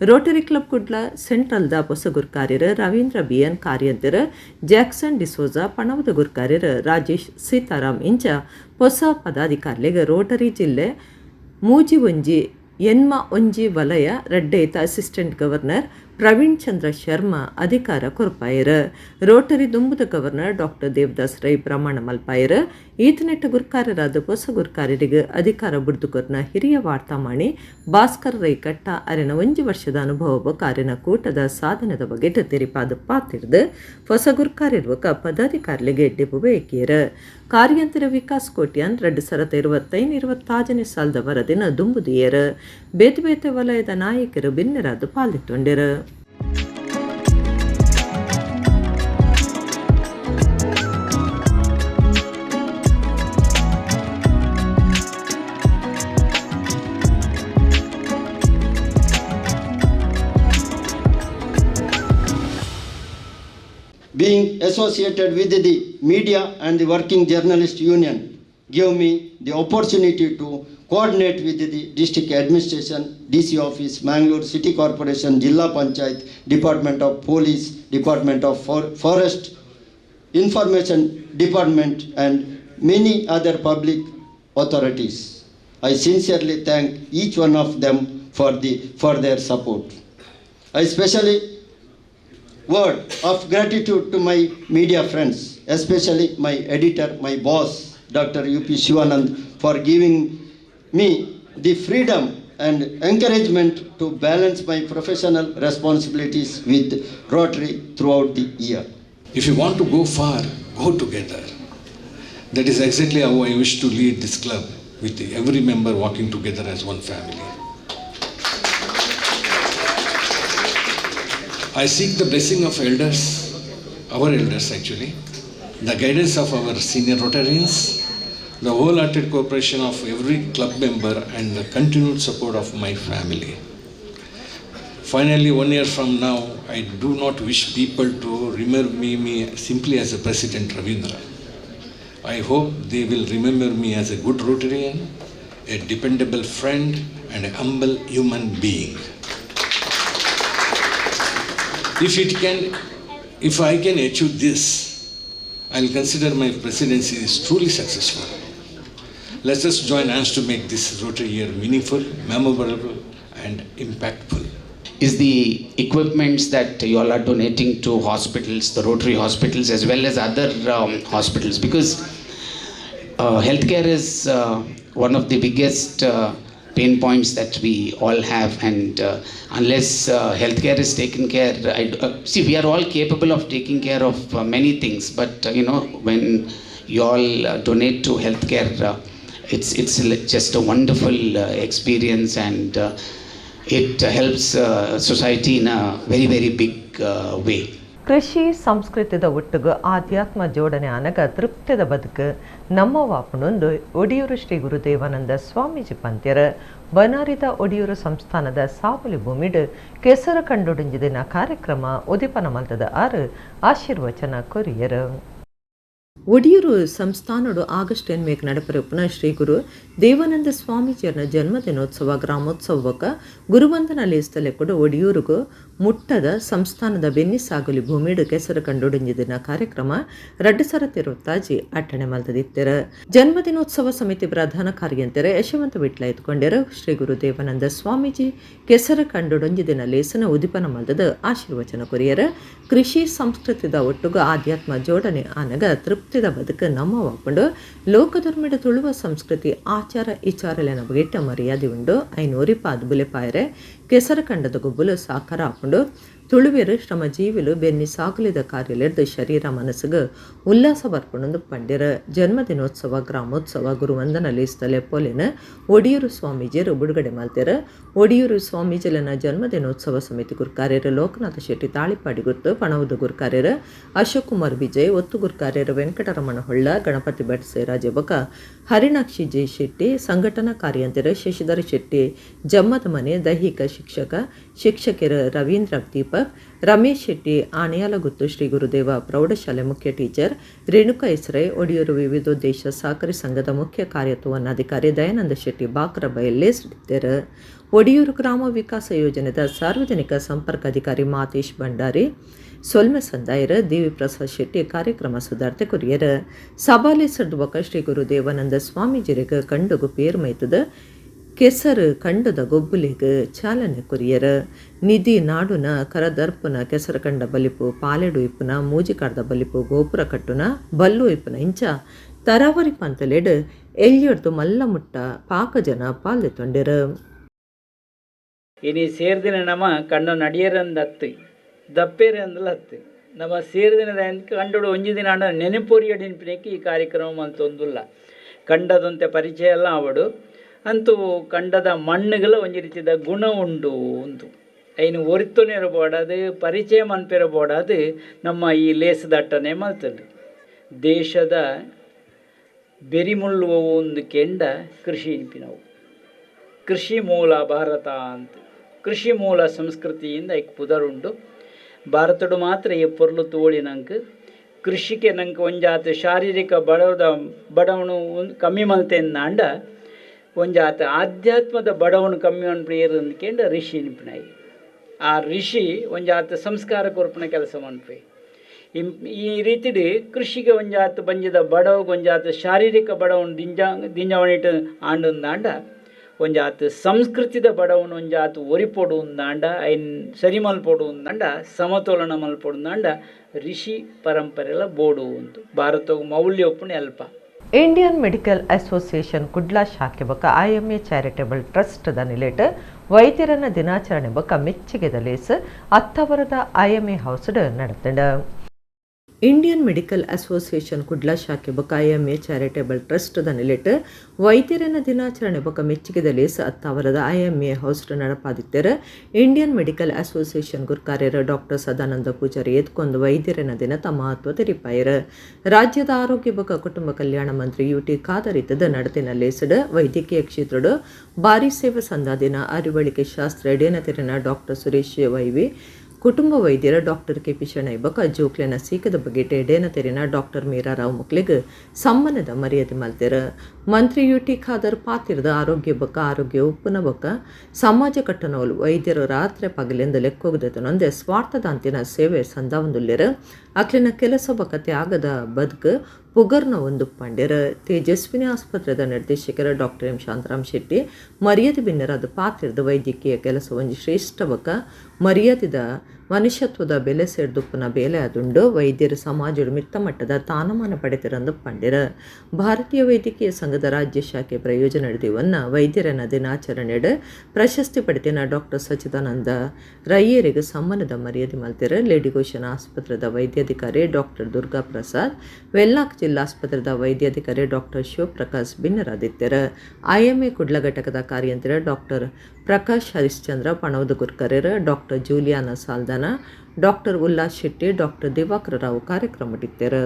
ರೋಟರಿ ಕ್ಲಬ್ ಕುಡ್ಲ ಸೆಂಟ್ರಲ್ದ ಹೊಸ ಗುರ್ಕಾರ್ಯರು ರವೀಂದ್ರ ಬಿಎನ್ ಕಾರ್ಯಂತರ ಜಾಕ್ಸನ್ ಡಿಸೋಜಾ, ಪಣವದ ಗುರ್ಕಾರ್ಯರು ರಾಜೇಶ್ ಸೀತಾರಾಮ್ ಇಂಚ ಹೊಸ ಪದಾಧಿಕಾರಿಗಳಿಗೆ ರೋಟರಿ ಜಿಲ್ಲೆ ಮೂಜಿ ಒಂಜಿ ಎನ್ಮ ಒಂಜಿ ವಲಯ ರಡ್ಡೇತ ಅಸಿಸ್ಟೆಂಟ್ ಗವರ್ನರ್ ಪ್ರವೀಣ್ ಚಂದ್ರ ಶರ್ಮಾ ಅಧಿಕಾರ ಕೊರ್ಪಾಯರು. ರೋಟರಿ ದುಂಬುದ ಗವರ್ನರ್ ಡಾಕ್ಟರ್ ದೇವದಾಸ್ ರೈ ಪ್ರಮಾಣ ಮಲ್ಪಾಯರು. ಈತನೆಟ್ಟ ಗುರ್ಕಾರರಾದ ಹೊಸ ಗುರ್ಕಾರರಿಗೆ ಅಧಿಕಾರ ಬುಡ್ದುಕೊರ್ನ ಹಿರಿಯ ವಾರ್ತಾಮಾಣಿ ಭಾಸ್ಕರ್ ರೈ ಕಟ್ಟ ಅರೆನ ಒಂಜಿ ವರ್ಷದ ಅನುಭವ ಕಾರಿನ ಕೂಟದ ಸಾಧನದ ಬಗ್ಗೆ ತೆರಿಪಾದ ಪಾತಿರ್ದು ಹೊಸ ಗುರ್ಕಾರಿರುವಕ ಪದಾಧಿಕಾರಿಗಳಿಗೆ ಎಡ್ಡೆಪು ಬೇಕಿಯರು. ಕಾರ್ಯಂತರ ವಿಕಾಸ್ ಕೋಟ್ಯಾನ್ 2025-26 ಸಾಲದ ವರದಿನ ದುಂಬುದಿಯರು. ಬೇತೆ ಬೇತೆ ವಲಯದ ನಾಯಕರು ಭಿನ್ನರಾದ ಪಾಲ್ಗೊಂಡಿರು. Being associated with the media and the Working Journalist Union gave me the opportunity to coordinate with the district administration, DC office, Mangalore City Corporation, Jilla Panchayat, Department of Police, Department of Forest, Information Department and many other public authorities. I sincerely thank each one of them for their support. I especially word of gratitude to my media friends, especially my editor, my boss, Dr. U.P. Shivanand, for giving me the freedom and encouragement to balance my professional responsibilities with Rotary throughout the year. If you want to go far, go together. That is exactly how I wish to lead this club, with every member walking together as one family. I seek the blessing of elders, our elders actually, the guidance of our senior Rotarians, the wholehearted cooperation of every club member and the continued support of my family. Finally, 1 year from now, I do not wish people to remember me simply as a President Ravindra. I hope they will remember me as a good Rotarian, a dependable friend and a humble human being. If I can achieve this, I'll consider my presidency is truly successful. Let us join hands to make this Rotary year meaningful, memorable, and impactful. Is the equipments that you all are donating to hospitals, the Rotary hospitals, as well as other hospitals, because healthcare is one of the biggest pain points that we all have, and unless healthcare is taken care, see, we are all capable of taking care of many things, but you know, when you all donate to healthcare, it's just a wonderful experience, and it helps society in a very, very big way. ಕೃಷಿ ಸಂಸ್ಕೃತಿದ ಒಟ್ಟುಗು ಆಧ್ಯಾತ್ಮ ಜೋಡಣೆ ಆನಗ ತೃಪ್ತಿದ ಬದುಕು ನಮ್ಮ ವಾಪನೊಂದು ಒಡಿಯೂರು ಶ್ರೀ ಗುರುದೇವಾನಂದ ಸ್ವಾಮೀಜಿ ಪಂತ್ಯರ ಬನಾರಿದ ಒಡಿಯೂರು ಸಂಸ್ಥಾನದ ಸಾವಲಿ ಭೂಮಿಡು ಕೆಸರು ಕಂಡುಡಿಂಜಿದಿನ ಕಾರ್ಯಕ್ರಮ ಉದಿಪನ ಮಲ್ತದ ಆರು ಆಶೀರ್ವಚನ ಕೊರಿಯರು. ಒಡಿಯೂರು ಸಂಸ್ಥಾನಡು ಆಗಸ್ಟ್ 8 ನಡಪರಪ್ಪನ ಶ್ರೀ ಗುರು ದೇವಾನಂದ ಸ್ವಾಮೀಜಿಯರ ಜನ್ಮದಿನೋತ್ಸವ ಗ್ರಾಮೋತ್ಸವಕ್ಕ ಗುರುವಂದನ ಲೇಸ್ತಲೆ ಕೂಡ ಒಡಿಯೂರಿಗೂ ಮುಟ್ಟದ ಸಂಸ್ಥಾನದ ಬೆನ್ನಿ ಸಾಗುಲಿ ಭೂಮಿಡು ಕೆಸರು ಕಂಡುಡಿಂಜಿದಿನ ಕಾರ್ಯಕ್ರಮ 2026 ಅಟ್ಟಣೆ ಮಲ್ತದಿತ್ತರ. ಜನ್ಮದಿನೋತ್ಸವ ಸಮಿತಿ ಪ್ರಧಾನ ಕಾರ್ಯಂತರ ಯಶವಂತ ವಿಟ್ಲ ಎತ್ಕೊಂಡರು. ಶ್ರೀ ಗುರು ದೇವಾನಂದ ಸ್ವಾಮೀಜಿ ಕೆಸರು ಕಂಡುಡೊಂಜಿದಿನ ಲೇಸನ ಉದಿಪನ ಮಲ್ತದ ಆಶೀರ್ವಚನ ಕೊರಿಯರ. ಕೃಷಿ ಸಂಸ್ಕೃತಿದ ಒಟ್ಟುಗು ಆಧ್ಯಾತ್ಮ ಜೋಡಣೆ ಆನಗ ತೃಪ್ತಿದ ಬದುಕು ನಮ್ಮ ವಾಪುಂಡು ಲೋಕಧರ್ಮದ ತುಳುವ ಸಂಸ್ಕೃತಿ ಆಚಾರ ವಿಚಾರಲೆನ ಬಗೆಟ್ಟ ಮರ್ಯಾದೆ ಉಂಡು. ಐನೂರಿ ಪಾದ ಬುಲೆಪಾಯರೆ ಕೆಸರು ಕಂಡದ ಗೊಬ್ಬಲು ಸಾಕಾರ ಆಪುಂಡು. ತುಳುವೆರು ಶ್ರಮಜೀವಿಲು ಬೆನ್ನಿ ಸಾಗುಲಿದ ಕಾರ್ಯಲೆರ್ದು ಶರೀರ ಮನಸ್ಸುಗು ಉಲ್ಲಾಸ ಬರ್ಪುಂಡು ಪಂಡಿರ. ಜನ್ಮದಿನೋತ್ಸವ ಗ್ರಾಮೋತ್ಸವ ಗುರುವಂದನ ಲೇಸ್ತಲೆ ಪೊಲಿನ ಒಡಿಯೂರು ಸ್ವಾಮೀಜಿಯರು ಬಿಡುಗಡೆ ಮಲ್ತೆರ. ಒಡಿಯೂರು ಸ್ವಾಮೀಜಿಲನ ಜನ್ಮದಿನೋತ್ಸವ ಸಮಿತಿ ಗುರುಕಾರ್ಯರು ಲೋಕನಾಥ ಶೆಟ್ಟಿ ತಾಳಿಪಾಡಿ ಗುರ್ತು, ಪಣವುದು ಗುರುಕಾರ್ಯರು ಅಶೋಕ್ ಕುಮಾರ್ ವಿಜಯ್, ಒತ್ತು ಗುರುಕಾರ್ಯರು ವೆಂಕಟರಮಣ ಹೊಳ್ಳ, ಗಣಪತಿ ಭಟ್ ಸೇರಾಜೆ ಬೊಕ ಹರಿಣಾಕ್ಷಿ ಜೆ ಶೆಟ್ಟಿ, ಸಂಘಟನಾ ಕಾರ್ಯಂತೆರು ಶಶಿಧರ ಶೆಟ್ಟಿ ಜಮ್ಮದ ಮನೆ, ದೈಹಿಕ ಶಿಕ್ಷಕ ಶಿಕ್ಷಕಿಯರು ರವೀಂದ್ರ ದೀಪಕ್, ರಮೇಶ್ ಶೆಟ್ಟಿ ಆನೆಯಾಲಗುತ್ತು ಶ್ರೀ ಗುರುದೇವ ಪ್ರೌಢಶಾಲೆ ಮುಖ್ಯ ಟೀಚರ್ ರೇಣುಕಾ ಇಸ್ರೆ, ಒಡಿಯೂರು ವಿವಿಧೋದ್ದೇಶ ಸಹಕಾರಿ ಸಂಘದ ಮುಖ್ಯ ಕಾರ್ಯತ್ವನ್ನಾಧಿಕಾರಿ ದಯಾನಂದ ಶೆಟ್ಟಿ ಬಾಕ್ರ ಬಯಲ್ಲೇ ಸಿಡಿದರು. ಒಡಿಯೂರು ಗ್ರಾಮ ವಿಕಾಸ ಯೋಜನೆದ ಸಾರ್ವಜನಿಕ ಸಂಪರ್ಕ ಅಧಿಕಾರಿ ಮಾತೇಶ್ ಭಂಡಾರಿ ಸೊಲ್ಮೆ ಸಂದಾಯರ ದೇವಿ ಪ್ರಸಾದ್ ಶೆಟ್ಟಿ ಕಾರ್ಯಕ್ರಮ ಸುಧಾರ್ತೆ ಕೊರಿಯರ್. ಸಭಾಲೆ ಸಡ್ಡುವಕ ಶ್ರೀ ಗುರು ದೇವಾನಂದ ಸ್ವಾಮೀಜಿರಿಗೆ ಕಂಡುಗು ಪೇರ್ಮೈತದ ಕೆಸರು ಕಂಡದ ಗೊಬ್ಬುಲಿಗೆ ಚಾಲನೆ ಕೊರಿಯರ್. ನಿಧಿ ನಾಡುನ ಕರದರ್ಪುನ ಕೆಸರು ಕಂಡ ಬಲಿಪು ಪಾಲೆಡು ಇಪ್ಪುನ ಮೂಜಿಕಾಡ್ದ ಬಲಿಪು ಗೋಪುರ ಕಟ್ಟುನ ಬಲ್ಲು ಇಪ್ಪುನ ಇಂಚ ತರಾವರಿ ಪಂತಲೆಡು ಎಲ್ಲಿಯೊಡ್ದು ಮಲ್ಲ ಮುಟ್ಟ ಪಾಕ ಜನ ಪಾಲ್ದೆ ತೊಂಡಿರು. ಇನಿ ಸೇರ್ದಿನ ನಮ್ಮ ಕಣ್ಣು ನಡಿಯರಂದತ್ತು ದಪ್ಪೇರೆ ಅಂದಲ ಹತ್ತು ನಮ್ಮ ಸೇರ್ದಿನ ಕಂಡು ಒಂಜಿ ದಿನ ಅಂಡ ನೆನಪೊರಿಯಡಿನ್ಪಿನಕ್ಕೆ ಈ ಕಾರ್ಯಕ್ರಮ ಮಂತೊಂದುಲ್ಲ ಕಂಡದಂತೆ ಪರಿಚಯ ಎಲ್ಲ ಅವಡು ಅಂತೂ ಕಂಡದ ಮಣ್ಣುಗಳ ಒಂಜಿ ರೀತಿದ ಗುಣ ಉಂಡು ಅಂತು ಐನು ಒರಿತೊನಿರಬೋಡದು ಪರಿಚಯ ಮನ್ಪಿರಬೋಡದು ನಮ್ಮ ಈ ಲೇಸದಟ್ಟನೆ ಮಲ್ತಂಡು. ದೇಶದ ಬೆರಿಮುಳ್ಳುವ ಒಂದು ಕೆಂಡ ಕೃಷಿ ಇನ್ಪಿನವು ಕೃಷಿ ಮೂಲ ಭಾರತ ಅಂತ ಕೃಷಿ ಮೂಲ ಸಂಸ್ಕೃತಿಯಿಂದ ಐಕ್ ಪುದರುಂಡು. ಭಾರತಡು ಮಾತ್ರ ಈ ಪೊರ್ಲು ತೋಳಿ ನಂಗೆ ಕೃಷಿಗೆ ನಂಗೆ ಒಂಜಾತ ಶಾರೀರಿಕ ಬಡವದ ಬಡವನು ಕಮ್ಮಿ ಮಲ್ತೆಂದಾಂಡ ಒಂಜಾತ ಆಧ್ಯಾತ್ಮದ ಬಡವನು ಕಮ್ಮಿ ಅನ್ಪು ಅಂದ್ಕೆಂಡ ಋಷಿ ನಿಂಪಿನಾಯಿ. ಆ ಋಷಿ ಒಂಜಾತ ಸಂಸ್ಕಾರ ಕೊರ್ಪಣ ಕೆಲಸ ಮನ್ಪೆ. ಈ ರೀತಿಡು ಕೃಷಿಗೆ ಒಂಜಾತ ಬಂಜಿದ ಬಡವಗೆ ಒಂಜಾತ ಶಾರೀರಿಕ ಬಡವನು ದಿಂಜಾವಣಿಟ್ಟು ಆಂಡಂದಾಂಡ ಒಂಜಾತ ಸಂಸ್ಕೃತಿದ ಬಡವನು ಒಂಜಾತ ಒರಿಪೊಡು ಅಂದಾಂಡ ಐನ್ ಸರಿ ಮಲ್ಪೊಡು ಅಂದಾಂಡ ಸಮತೋಲನ ಮಲ್ಪೊಡು ಅಂದಾಂಡ ಋಷಿ ಪರಂಪರೆಲ್ಲ ಬೋಡು ಅಂತ ಭಾರತವು ಮೌಲ್ಯ ಒಪ್ಪುಣ ಅಲ್ಪ. ಇಂಡಿಯನ್ ಮೆಡಿಕಲ್ ಅಸೋಸಿಯೇಷನ್ ಕುಡ್ಲಾ ಶಾಖೆ ಬೊಕ್ಕ ಐಎಂಎ ಚಾರಿಟೇಬಲ್ ಟ್ರಸ್ಟ್ ದ ನಿಲೆಟ್ ವೈದ್ಯರನ್ನ ದಿನಾಚರಣೆ ಬೊಕ್ಕ ಮೆಚ್ಚುಗೆದ ಲೇಸ್ ಅತ್ತವರದ ಐಎಂಎ ಹೌಸ್ ನಡೆತಂಡ. ಇಂಡಿಯನ್ ಮೆಡಿಕಲ್ ಅಸೋಸಿಯೇಷನ್ ಕುಡ್ಲಾ ಶಾಖೆ ಬೊಕ್ಕ ಐಎಂಎ ಚಾರಿಟೇಬಲ್ ಟ್ರಸ್ಟ್ ದ ನಿಲೆಟ್ ವೈದ್ಯರನ್ನ ದಿನಾಚರಣೆ ಬೊಕ್ಕ ಮೆಚ್ಚುಗೆದ ಲೇಸ್ ಅತ್ತಾವರದ ಐಎಂಎ ಹೌಸ್ ನಡಪಾದಿತ್ತರ. ಇಂಡಿಯನ್ ಮೆಡಿಕಲ್ ಅಸೋಸಿಯೇಷನ್ ಗುರ್ಕಾರ್ಯರ ಡಾಕ್ಟರ್ ಸದಾನಂದ ಪೂಜಾರಿ ಎತ್ಕೊಂಡು ವೈದ್ಯರನ್ನ ದಿನದ ಮಹತ್ವ ತೆರಿಪಾಯರ. ರಾಜ್ಯದ ಆರೋಗ್ಯ ಬೊಕ್ಕ ಕುಟುಂಬ ಕಲ್ಯಾಣ ಮಂತ್ರಿ ಯುಟಿ ಖಾದರ್ ಇತ್ತದ ನಡತಿನ ಲೇಸಡ್ ವೈದ್ಯಕೀಯ ಕ್ಷೇತ್ರದ ಭಾರಿ ಸೇವೆ ಸಂದಾದಿನ ಅರಿವಳಿಕೆ ಶಾಸ್ತ್ರ ಎಡೇನ ತೆರೆನ ಡಾಕ್ಟರ್ ಸುರೇಶ್ ವೈವಿ, ಕುಟುಂಬ ವೈದ್ಯರ ಡಾಕ್ಟರ್ ಕೆ ಪಿ ಶೆಣೈ ಬೊಕ್ಕ ಜೋಕ್ಲೆನ ಸೀಕದ ಬಗ್ಗೆ ಎಡೇನ ತೆರಿನ ಡಾಕ್ಟರ್ ಮೀರಾ ರಾವ್ ಮುಕ್ಲೆಗ್ ಸಮ್ಮಾನದ ಮರ್ಯಾದೆ ಮಲ್ತೆರ. ಮಂತ್ರಿ ಯುಟಿ ಖಾದರ್ ಪಾತಿರದ ಆರೋಗ್ಯ ಬೊಕ್ಕ ಆರೋಗ್ಯ ಉಪ್ಪುನ ಬೊಕ್ಕ ಸಮಾಜ ಕಟ್ಟನೋಲು ವೈದ್ಯರು ರಾತ್ರಿ ಪಗಲೆಂದ ಲೆಕ್ಕೋಗದನೊಂದೆ ಸ್ವಾರ್ಥದಾಂತಿನ ಸೇವೆ ಸಂದಾವೊಂದುಲ್ಲೆರ್. ಅಕ್ಲಿನ ಕೆಲಸ ಬೊಕ್ಕ ತ್ಯಾಗದ ಬದುಕು ಪುಗರ್ನ ಒಂದು ಪಂಡ್ಯರ. ತೇಜಸ್ವಿನಿ ಆಸ್ಪತ್ರೆದ ನಿರ್ದೇಶಕರ ಡಾಕ್ಟರ್ ಎಂ ಶಾಂತರಾಮ್ ಶೆಟ್ಟಿ ಮರ್ಯಾದೆ ಬಿನ್ನರಾದ ಪಾತ್ರದ ವೈದ್ಯಕೀಯ ಕೆಲಸ ಒಂಜಿ ಶ್ರೇಷ್ಠ ಬೊಕ್ಕ ಮರ್ಯಾದೆದ ಮನುಷ್ಯತ್ವದ ಬೆಲೆ ಸೇರ್ದುಪ್ಪುನ ಬೇಲೆ ಅದುಂಡು. ವೈದ್ಯರು ಸಮಾಜದ ಮಿತ್ತ ಮಟ್ಟದ ತಾನಮಾನ ಪಡೆತಿರಂದು ಪಂಡಿರ. ಭಾರತೀಯ ವೈದ್ಯಕೀಯ ಸಂಘದ ರಾಜ್ಯ ಶಾಖೆ ಪ್ರಯೋಜನ ಹಿಡಿದಿವನ್ನ ವೈದ್ಯರನ ದಿನಾಚರಣೆಡ್ ಪ್ರಶಸ್ತಿ ಪಡೆತಿನ ಡಾಕ್ಟರ್ ಸಚ್ಚಿದಾನಂದ ರೈಯರಿಗೆ ಸಮ್ಮಾನದ ಮರ್ಯಾದೆ ಮಲ್ತಿರ. ಲೇಡಿ ಗೋಷನ್ ಆಸ್ಪತ್ರೆದ ವೈದ್ಯಾಧಿಕಾರಿ ಡಾಕ್ಟರ್ ದುರ್ಗಾ ಪ್ರಸಾದ್, ವೆಲ್ಲಾಕ್ ಜಿಲ್ಲಾಸ್ಪತ್ರೆದ ವೈದ್ಯಾಧಿಕಾರಿ ಡಾಕ್ಟರ್ ಶಿವಪ್ರಕಾಶ್ ಭಿನ್ನರಾದಿತ್ಯರ. ಐಎಂಎ ಕುಡ್ಲ ಘಟಕದ ಕಾರ್ಯಂತರ ಡಾಕ್ಟರ್ ಪ್ರಕಾಶ್ ಹರಿಶ್ಚಂದ್ರ ಪಣವದ ಗುರ್ಕರೆರ್, doctor Juliana Saldanha, doctor Ullas Shetty, doctor Divakara Rao ಕಾರ್ಯಕ್ರಮಡಿತ್ತೆರು.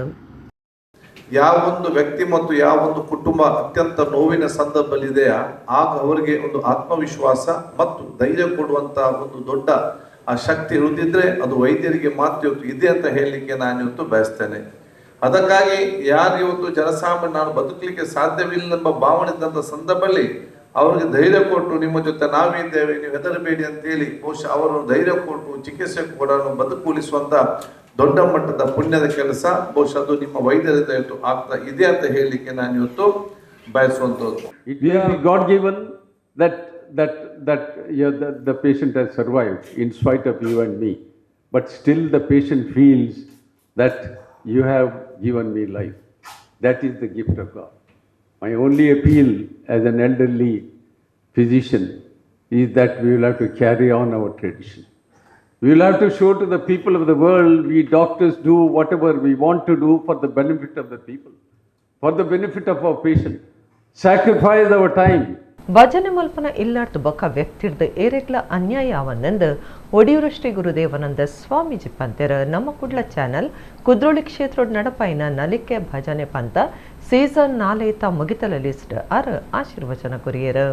ಯಾವೊಂದು ವ್ಯಕ್ತಿ ಮತ್ತು ಯಾವೊಂದು ಕುಟುಂಬ ಅತ್ಯಂತ ನೋವಿನ ಸಂದರ್ಭದಲ್ಲಿದೆಯಾ ಆಗ ಅವರಿಗೆ ಒಂದು ಆತ್ಮವಿಶ್ವಾಸ ಮತ್ತು ಧೈರ್ಯ ಕೊಡುವಂತ ಒಂದು ದೊಡ್ಡ ಆ ಶಕ್ತಿ ಇರುತ್ತಿದ್ರೆ ಅದು ವೈದ್ಯರಿಗೆ ಮಾತ್ರ ಇವತ್ತು ಇದೆ ಅಂತ ಹೇಳಲಿಕ್ಕೆ ನಾನು ಇವತ್ತು ಬಯಸ್ತೇನೆ. ಅದಕ್ಕಾಗಿ ಯಾರು ಇವತ್ತು ಜನಸಾಮಾನ್ಯ ನಾನು ಬದುಕಲಿಕ್ಕೆ ಸಾಧ್ಯವಿಲ್ಲ ಎಂಬ ಭಾವನೆ ಇದ್ದಂಥ ಸಂದರ್ಭದಲ್ಲಿ ಅವರಿಗೆ ಧೈರ್ಯ ಕೊಟ್ಟು ನಿಮ್ಮ ಜೊತೆ ನಾವಿದ್ದೇವೆ, ನೀವು ಹೆದರಬೇಡಿ ಅಂತೇಳಿ ಬಹುಶಃ ಅವರನ್ನು ಧೈರ್ಯ ಕೊಟ್ಟು ಚಿಕಿತ್ಸೆ ಕೊಡಲು ಬದುಕುಳಿಸುವಂತ ದೊಡ್ಡ ಮಟ್ಟದ ಪುಣ್ಯದ ಕೆಲಸ ಬಹುಶಃ ಅದು ನಿಮ್ಮ ವೈದ್ಯರಿಂದ ಇವತ್ತು ಆಗ್ತಾ ಇದೆ ಅಂತ ಹೇಳಲಿಕ್ಕೆ ನಾನು ಇವತ್ತು ಬಯಸುವಂಥದ್ದು. It may be God given that that that you know, the patient has survived in spite of you and me, but still the patient feels that you have given me life. That is the gift of God. My only appeal as an elderly physician is that we will have to carry on our tradition. We will have to show to the people of the world we doctors do whatever we want to do for the benefit of the people, for the benefit of our patient. Sacrifice our time. ಭಜನೆ ಮಲ್ಪನ ಇಲ್ಲಾರ್ದು ಬೊಕ್ಕ ವ್ಯಕ್ತಿರ್ದ ಏರೆಗ್ಲ ಅನ್ಯಾಯ ಅವನ್ನೆಂದು ಒಡಿಯೂರು ಶ್ರೀ ಗುರುದೇವಾನಂದ ಸ್ವಾಮೀಜಿ ಪಂತೆರ. ನಮ್ಮ ಕುಡ್ಲ ಚಾನಲ್ ಕುದ್ರೋಳಿ ಕ್ಷೇತ್ರದ ನಡಪಾಯಿನ ನಲಿಕೆ ಭಜನೆ ಪಂತ ಸೀಸನ್ 4 ಮುಗಿತಲ ಲಿಸ್ಟ್ ಆರ್ ಆಶೀರ್ವಚನ ಕೊರಿಯರ್.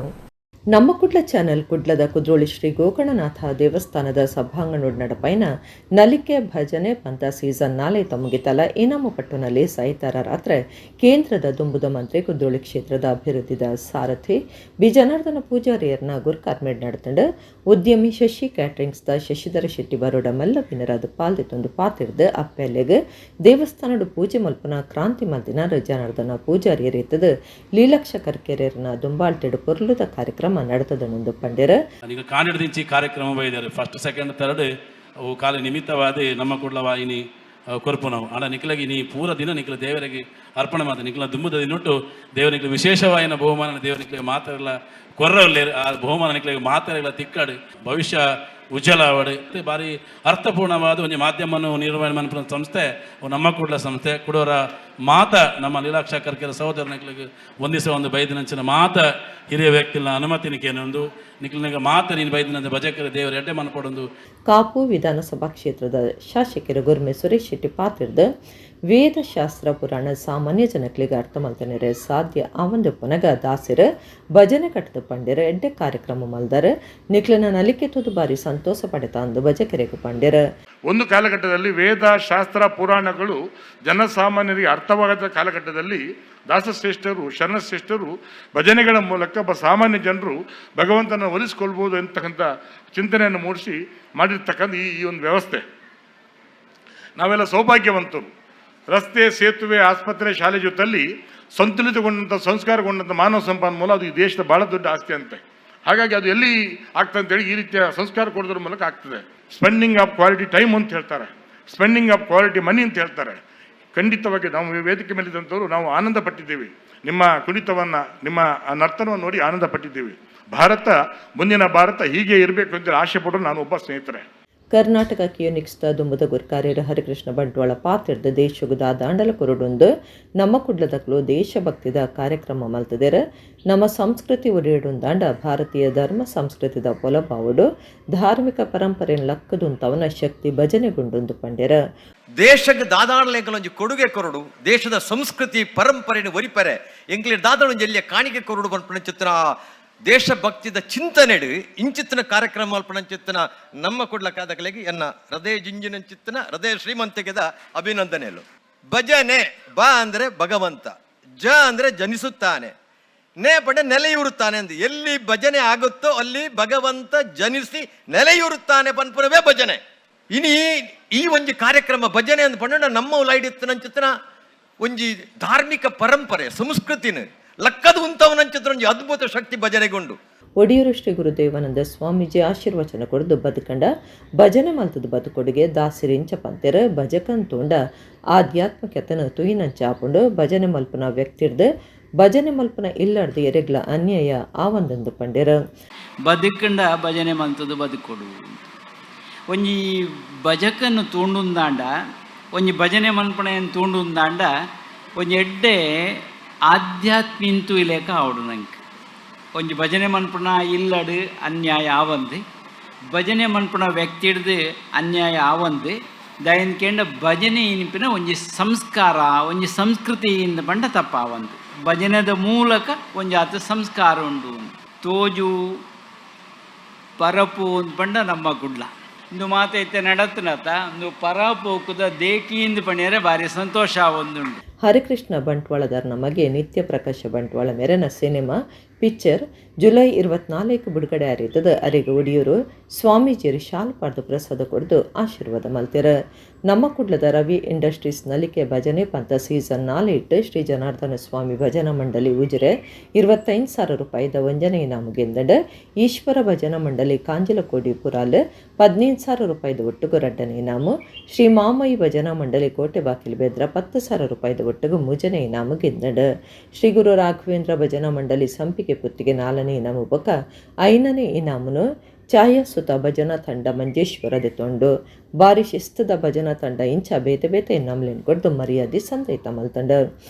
ನಮ್ಮ ಕುಡ್ಲ ಚಾನೆಲ್ ಕುಡ್ಲದ ಕುದ್ರೋಳಿ ಶ್ರೀ ಗೋಕರ್ಣನಾಥ ದೇವಸ್ಥಾನದ ಸಭಾಂಗಣೋಡ್ ನಡಪೈನ ನಲಿಕೆ ಭಜನೆ ಪಂತ ಸೀಸನ್ 4 ಮುಗಿತಲ ಇನಾಮು ಪಟ್ಟುನಲ್ಲಿ ಸೈತಾರ ರಾತ್ರಿ ಕೇಂದ್ರದ ದುಂಬುದ ಮಂತ್ರಿ ಕುದ್ರೋಳಿ ಕ್ಷೇತ್ರದ ಅಭಿವೃದ್ಧಿದ ಸಾರಥಿ ಬಿ ಜನಾರ್ದನ ಪೂಜಾರಿಯರ್ನ ಗುರ್ಕಾರ್ಮೇಡ್ ನಡೆತಂಡು ಉದ್ಯಮಿ ಶಶಿ ಕ್ಯಾಟರಿಂಗ್ಸ್ದ ಶಶಿಧರ ಶೆಟ್ಟಿ ಬರೋಡ ಮಲ್ಲ ಬಿನರಾದ ಪಾಲ್ದಿತ್ತೊಂದು ಪಾತಿರ್ದು ಅಪ್ಪೆಲೆಗ್ ದೇವಸ್ಥಾನದ ಪೂಜೆ ಮಲ್ಪನ ಕ್ರಾಂತಿ ಮಲ್ದಿನ ಜನಾರ್ದನ ಪೂಜಾರಿಯರ್ ಇತ್ತದು ಲೀಲಕ್ಷ ಕರ್ಕೆರೆಯರ್ನ ದುಂಬಾಳ್ತೆಡು ಪೊರ್ಲುದ ಕಾರ್ಯಕ್ರಮ ನಡೆತದನೊಂದು ಪಂಡ್ಯರ. ಈಗ ಕಾನಿಡ್ದಿಂಚಿ ಕಾರ್ಯಕ್ರಮ ಬೈದಾರೆ first second third ಅವು ಕಾಲ ನಿಮಿತ್ತವಾದ ನಮ್ಮ ಕುಡ್ಲ ವಾಹಿನಿ ಕೊರ್ಪು ನಾವು ಆಡ ನಿಖಲಗಿ ನೀ ಪೂರ ದಿನ ನಿಖಲ ದೇವರಿಗೆ ಅರ್ಪಣೆ ಮಾತ ನಿಖಲ ದುಂಬುದ ದಿನೊಟ್ಟು ದೇವನಿಗೆ ವಿಶೇಷವಾಯಿನ ಬಹುಮಾನ ದೇವನಿಗೆ ಮಾತಾಡಲ್ಲ ಕೊರ್ರಲ್ಲೇರು ಆ ಬಹುಮಾನ ನಿಖಲಿಗೆ ಮಾತಾಡಲ್ಲ ತಿಕ್ಕಾಡು ಭವಿಷ್ಯ ಉಜ್ವಲ ಆವಡು ಭಾರಿ ಅರ್ಥಪೂರ್ಣವಾದ ಒಂದು ಮಾಧ್ಯಮವನ್ನು ನಿರ್ವಹಣೆ ಮನ್ಪುನ ಸಂಸ್ಥೆ ನಮ್ಮ ಕುಡ್ಲ ಸಂಸ್ಥೆ ಕುಡೋರ ಮಾತ ನಮ್ಮ ಲೀಲಾಕ್ಷ ಕರ್ಕೆರ ಸಹೋದರ ನಿಖಲಿಗೆ ಒಂದಿಸ ಒಂದು ಬೈದಿನಂಚಿನ ಮಾತ ಹಿರಿಯ ವ್ಯಕ್ತಿನ ಅನುಮತಿ ನಿಕೇನೊಂದು ನಿಖಲಿನ ಮಾತ ನೀನು ಬೈದಿನಂದ ಭಜಕರ ದೇವರ ಎಡ್ಡೆ ಮನ್ಪಡೊಂದು. ಕಾಪು ವಿಧಾನಸಭಾ ಕ್ಷೇತ್ರದ ಶಾಸಕರು ಗುರ್ಮೆ ಸುರೇಶ್ ಶೆಟ್ಟಿ ಪಾತಿರ್ದ ವೇದಶಾಸ್ತ್ರ ಪುರಾಣ ಸಾಮಾನ್ಯ ಜನಕ್ಲಿಗೆ ಅರ್ಥ ಮಲ್ತನೆರೆ ಸಾಧ್ಯ ಆವಂದು ಪುನಗ ದಾಸಿರ ಭಜನೆ ಕಟ್ಟದ ಪಂಡ್ಯರ ಎಡ್ಡೆ ಕಾರ್ಯಕ್ರಮ ಮಲ್ದರ ನಿಖಲನ ನಲಿಕೆ ತುದು ಬಾರಿ ಸಂತೋಷ ಪಡೆತ ಅಂದು ಭಜಕರೆಗೆ ಪಂಡ್ಯರ. ಒಂದು ಕಾಲಘಟ್ಟದಲ್ಲಿ ವೇದ ಶಾಸ್ತ್ರ ಪುರಾಣಗಳು ಜನಸಾಮಾನ್ಯರಿಗೆ ಅರ್ಥವಾಗದ ಕಾಲಘಟ್ಟದಲ್ಲಿ ದಾಸಶ್ರೇಷ್ಠರು ಶರಣಶ್ರೇಷ್ಠರು ಭಜನೆಗಳ ಮೂಲಕ ಒಬ್ಬ ಸಾಮಾನ್ಯ ಜನರು ಭಗವಂತನ ಒಲಿಸಿಕೊಳ್ಬೋದು ಅಂತಕ್ಕಂಥ ಚಿಂತನೆಯನ್ನು ಮೂಡಿಸಿ ಮಾಡಿರ್ತಕ್ಕಂಥ ಈ ಒಂದು ವ್ಯವಸ್ಥೆ. ನಾವೆಲ್ಲ ಸೌಭಾಗ್ಯವಂತರು. ರಸ್ತೆ, ಸೇತುವೆ, ಆಸ್ಪತ್ರೆ, ಶಾಲೆ ಜೊತೆಯಲ್ಲಿ ಸಂತುಲಿತಗೊಂಡಂಥ ಸಂಸ್ಕಾರಗೊಂಡಂಥ ಮಾನವ ಸಂಪನ್ಮೂಲ ಅದು ಈ ದೇಶದ ಭಾಳ ದೊಡ್ಡ ಆಸ್ತಿ ಅಂತೆ. ಹಾಗಾಗಿ ಅದು ಎಲ್ಲಿ ಆಗ್ತದೆ ಅಂತೇಳಿ ಈ ರೀತಿಯ ಸಂಸ್ಕಾರ ಕೊಡೋದ್ರ ಮೂಲಕ ಆಗ್ತದೆ. Spending of quality time ಅಂತ ಹೇಳ್ತಾರೆ, spending of quality money ಅಂತ ಹೇಳ್ತಾರೆ. ಖಂಡಿತವಾಗಿ ನಾವು ವೇದಿಕೆ ಮೇಲಿದ್ದಂಥವ್ರು ನಾವು ಆನಂದ ಪಟ್ಟಿದ್ದೀವಿ. ನಿಮ್ಮ ಕುಣಿತವನ್ನು, ನಿಮ್ಮ ನರ್ತನವನ್ನು ನೋಡಿ ಆನಂದ ಪಟ್ಟಿದ್ದೀವಿ. ಭಾರತ, ಮುಂದಿನ ಭಾರತ ಹೀಗೆ ಇರಬೇಕು ಅಂತೇಳಿ ಆಸೆ ಪಡೋ ನಾನು ಒಬ್ಬ ಸ್ನೇಹಿತರೆ. ಕರ್ನಾಟಕ ಕಿಯೋನಿಕ್ಸ್ದ ದುಂಬುದ ಗುರ್ಕಾರ್ಯರ ಹರಿಕೃಷ್ಣ ಬಂಟ್ವಾಳ ಪಾತಿರ್ದ ದೇಶಗುದ ದಾಂಡಲ ಕುರುಡೊಂದು ನಮ್ಮ ಕುಡ್ಲದಕ್ಲು ದೇಶಭಕ್ತಿದ ಕಾರ್ಯಕ್ರಮ ಮಲ್ತದೆರ ನಮ್ಮ ಸಂಸ್ಕೃತಿ ಒಡೆಯಡೊಂದಾಂಡ ಭಾರತೀಯ ಧರ್ಮ ಸಂಸ್ಕೃತಿದ ಪೊಲಬಾವುಡು ಧಾರ್ಮಿಕ ಪರಂಪರೆ ಲಕ್ಕದುಂತವನ ಶಕ್ತಿ ಭಜನೆಗುಂಡೊಂದು ಪಂಡ್ಯರ. ದೇಶಕ್ಕೆ ದಾದಾಣಲೆಂಕಲೊಂಜಿ ಕೊಡುಗೆ ಕೊರಡು, ದೇಶದ ಸಂಸ್ಕೃತಿ ಪರಂಪರೆಯನ್ನು ಒರಿಪರೆ ಎಂಕ್ಲೆ ದಾದಾಣೊಂಜಿ ಎಲ್ಲಿಯ ಕಾಣಿಕೆ ಕೊರಡು ಪನ್ಪುನ ದೇಶಭಕ್ತಿದ ಚಿಂತನೆಡು ಇಂಚಿತ್ತಿನ ಕಾರ್ಯಕ್ರಮ ಅಲ್ಪಣಂಚಿತ್ತನ ನಮ್ಮ ಕುಡ್ಲ ಕಾದಕಲೆಗೆ ಎನ್ನ ಹೃದಯ ಜಿಂಜಿನಂಚಿತ್ತನ ಹೃದಯ ಶ್ರೀಮಂತಿಕೆದ ಅಭಿನಂದನೆಯಲು. ಭಜನೆ ಬ ಅಂದರೆ ಭಗವಂತ, ಜ ಅಂದರೆ ಜನಿಸುತ್ತಾನೆ, ನೇ ಪಡೆ ನೆಲೆಯೂರುತ್ತಾನೆ ಅಂದು. ಎಲ್ಲಿ ಭಜನೆ ಆಗುತ್ತೋ ಅಲ್ಲಿ ಭಗವಂತ ಜನಿಸಿ ನೆಲೆಯೂರುತ್ತಾನೆ ಪನ್ಪುರವೇ ಭಜನೆ. ಇನಿ ಈ ಒಂಜಿ ಕಾರ್ಯಕ್ರಮ ಭಜನೆ ಅಂದ್ ಪಂಡ ನಮ್ಮ ಲೈಡಿತ್ತನಂಚಿತ್ತನ ಒಂಜಿ ಧಾರ್ಮಿಕ ಪರಂಪರೆ ಸಂಸ್ಕೃತಿನ ಲಕ್ಕದ ಉಂತವನಂಚಿತ್ರ ಒಂಜಿ ಅದ್ಭುತ ಶಕ್ತಿ ಭಜನೆಗೊಂಡು. Odiyoor Shri Gurudevananda Swamiji ಆಶೀರ್ವಚನ ಕೊಡ್ದು ಬದುಕಂಡ ಭಜನೆ ಮಲ್ತದ ಬದುಕೊಡುಗೆ ದಾಸಿರಿಂಚ ಪಂತೆರ್ ಭಜಕನ್ ತೂಂಡ ಆಧ್ಯಾತ್ಮಿಕತೆನ್ ತುಯಿನಂಚ ಆಪುಂಡು. ಭಜನೆ ಮಲ್ಪುನ ವ್ಯಕ್ತಿರ್ದ್ ಭಜನೆ ಮಲ್ಪುನ ಇಲ್ಲಡ್ದು ಎರೆಗ್ಲ ಅನ್ಯಾಯ ಆವಂದಂದು ಪಂಡೆರ್. ಬದುಕಂಡ ಭಜನೆ ಮಲ್ತದ ಬದುಕೊಡು. ಒಂಜಿ ಭಜಕನ್ನು ತೂಂಡುಂದಾಂಡ, ಒಂಜಿ ಭಜನೆ ಮನ್ಪಣೆಯನ್ನು ತೂಂಡುಂದಾಂಡ ಒಂಜಿ ಎಡ್ಡೆ ಆಧ್ಯಾತ್ಮಿಂತು ಇಲೇಕ ಆವಡು ನಂಗೆ. ಒಂಜಿ ಭಜನೆ ಮನ್ಪುಣ ಇಲ್ಲಡು ಅನ್ಯಾಯ ಆವಂದು, ಭಜನೆ ಮನ್ಪುಣ ವ್ಯಕ್ತಿ ಹಿಡ್ದು ಅನ್ಯಾಯ ಆವಂದು. ದಯನ್ಕೇಂಡ ಭಜನೆ ಇನ್ಪಿನ ಒಂಜಿ ಸಂಸ್ಕಾರ, ಒಂಜಿ ಸಂಸ್ಕೃತಿ ಇಂದ ಪಂಡ ತಪ್ಪಾವಂದು. ಭಜನೆದ ಮೂಲಕ ಒಂಜಿ ಆತ ಸಂಸ್ಕಾರ ಉಂಡು. ತೋಜು ಪರಪು ಒಂದು ಪಂಡ ನಮ್ಮ ಕುಡ್ಲ ಇಂದು ಮಾತೈತೆ ನಡತನತ ಒಂದು ಪರಪೋಕುದ ದೇಕಿಯಿಂದ ಪಣಿಯರೆ ಭಾರಿ ಸಂತೋಷ ಒಂದುಂಡು. ಹರಿಕೃಷ್ಣ ಬಂಟ್ವಾಳದಾರ್ ನಮಗೆ ನಿತ್ಯ ಪ್ರಕಾಶ ಬಂಟ್ವಾಳ ಮೇರೆನ cinema picture July 24 ಬಿಡುಗಡೆ ಆರಿತದ. ಅರೆಗೆ ಒಡಿಯೂರು ಸ್ವಾಮೀಜಿಯರು ಶಾಲ್ ಪಾಡ್ದು ಪ್ರಸಾದ ಕೊಡ್ದು ಆಶೀರ್ವಾದ ಮಲ್ತೆರ. ನಮ್ಮ ಕುಡ್ಲದ ರವಿ ಇಂಡಸ್ಟ್ರೀಸ್ ನಲಿಕೆ ಭಜನೆ ಪಂಥ ಸೀಸನ್ 4 ಇಟ್ಟು ಶ್ರೀ ಜನಾರ್ದನ ಸ್ವಾಮಿ ಭಜನಾ ಮಂಡಳಿ ಉಜಿರೆ 25,000 ರೂಪಾಯಿದ ವಂಜನೆ ಇನಾಮು ಗೆಂದಂಡ. ಈಶ್ವರ ಭಜನಾ ಮಂಡಳಿ ಕಾಂಜಲಕೋಡಿ ಪುರಾಲ್ 15,000 ರೂಪಾಯಿದ ಒಟ್ಟುಗು ರಡ್ಡನೆ ಇನಾಮು. ಶ್ರೀ ಮಾಮಯಿ ಭಜನಾ ಮಂಡಳಿ ಕೋಟೆ ಬಾಕಿಲ್ ಬೆದ್ರ 10,000 ರೂಪಾಯಿದ ಒಟ್ಟುಗು ಮೂಜನೆ ಇನಾಮು ಗೆಂದಂಡ. ಶ್ರೀ ಗುರು ರಾಘವೇಂದ್ರ ಭಜನಾ ಮಂಡಳಿ ಸಂಪಿಗೆ ಪುತ್ತಿಗೆ 4ನೇ ಇನಾಮು ಬೊಕ 5ನೇ ಇನಾಮುನು ಛಾಯಾಸುತ ಭಜನಾ ತಂಡ ಮಂಜೇಶ್ವರ ತೊಂಡು. ಬಾರಿ ಶಿಸ್ತದ ಭಜನಾ ತಂಡ ಇಂಚ ಬೇತೆ ಬೇತೆ ಇನಾಮ್ಲೆನ್ ಕೊಡ್ದು ಮರ್ಯಾದೆ ಸಂದೈತ ಮಲ್ತಂಡ.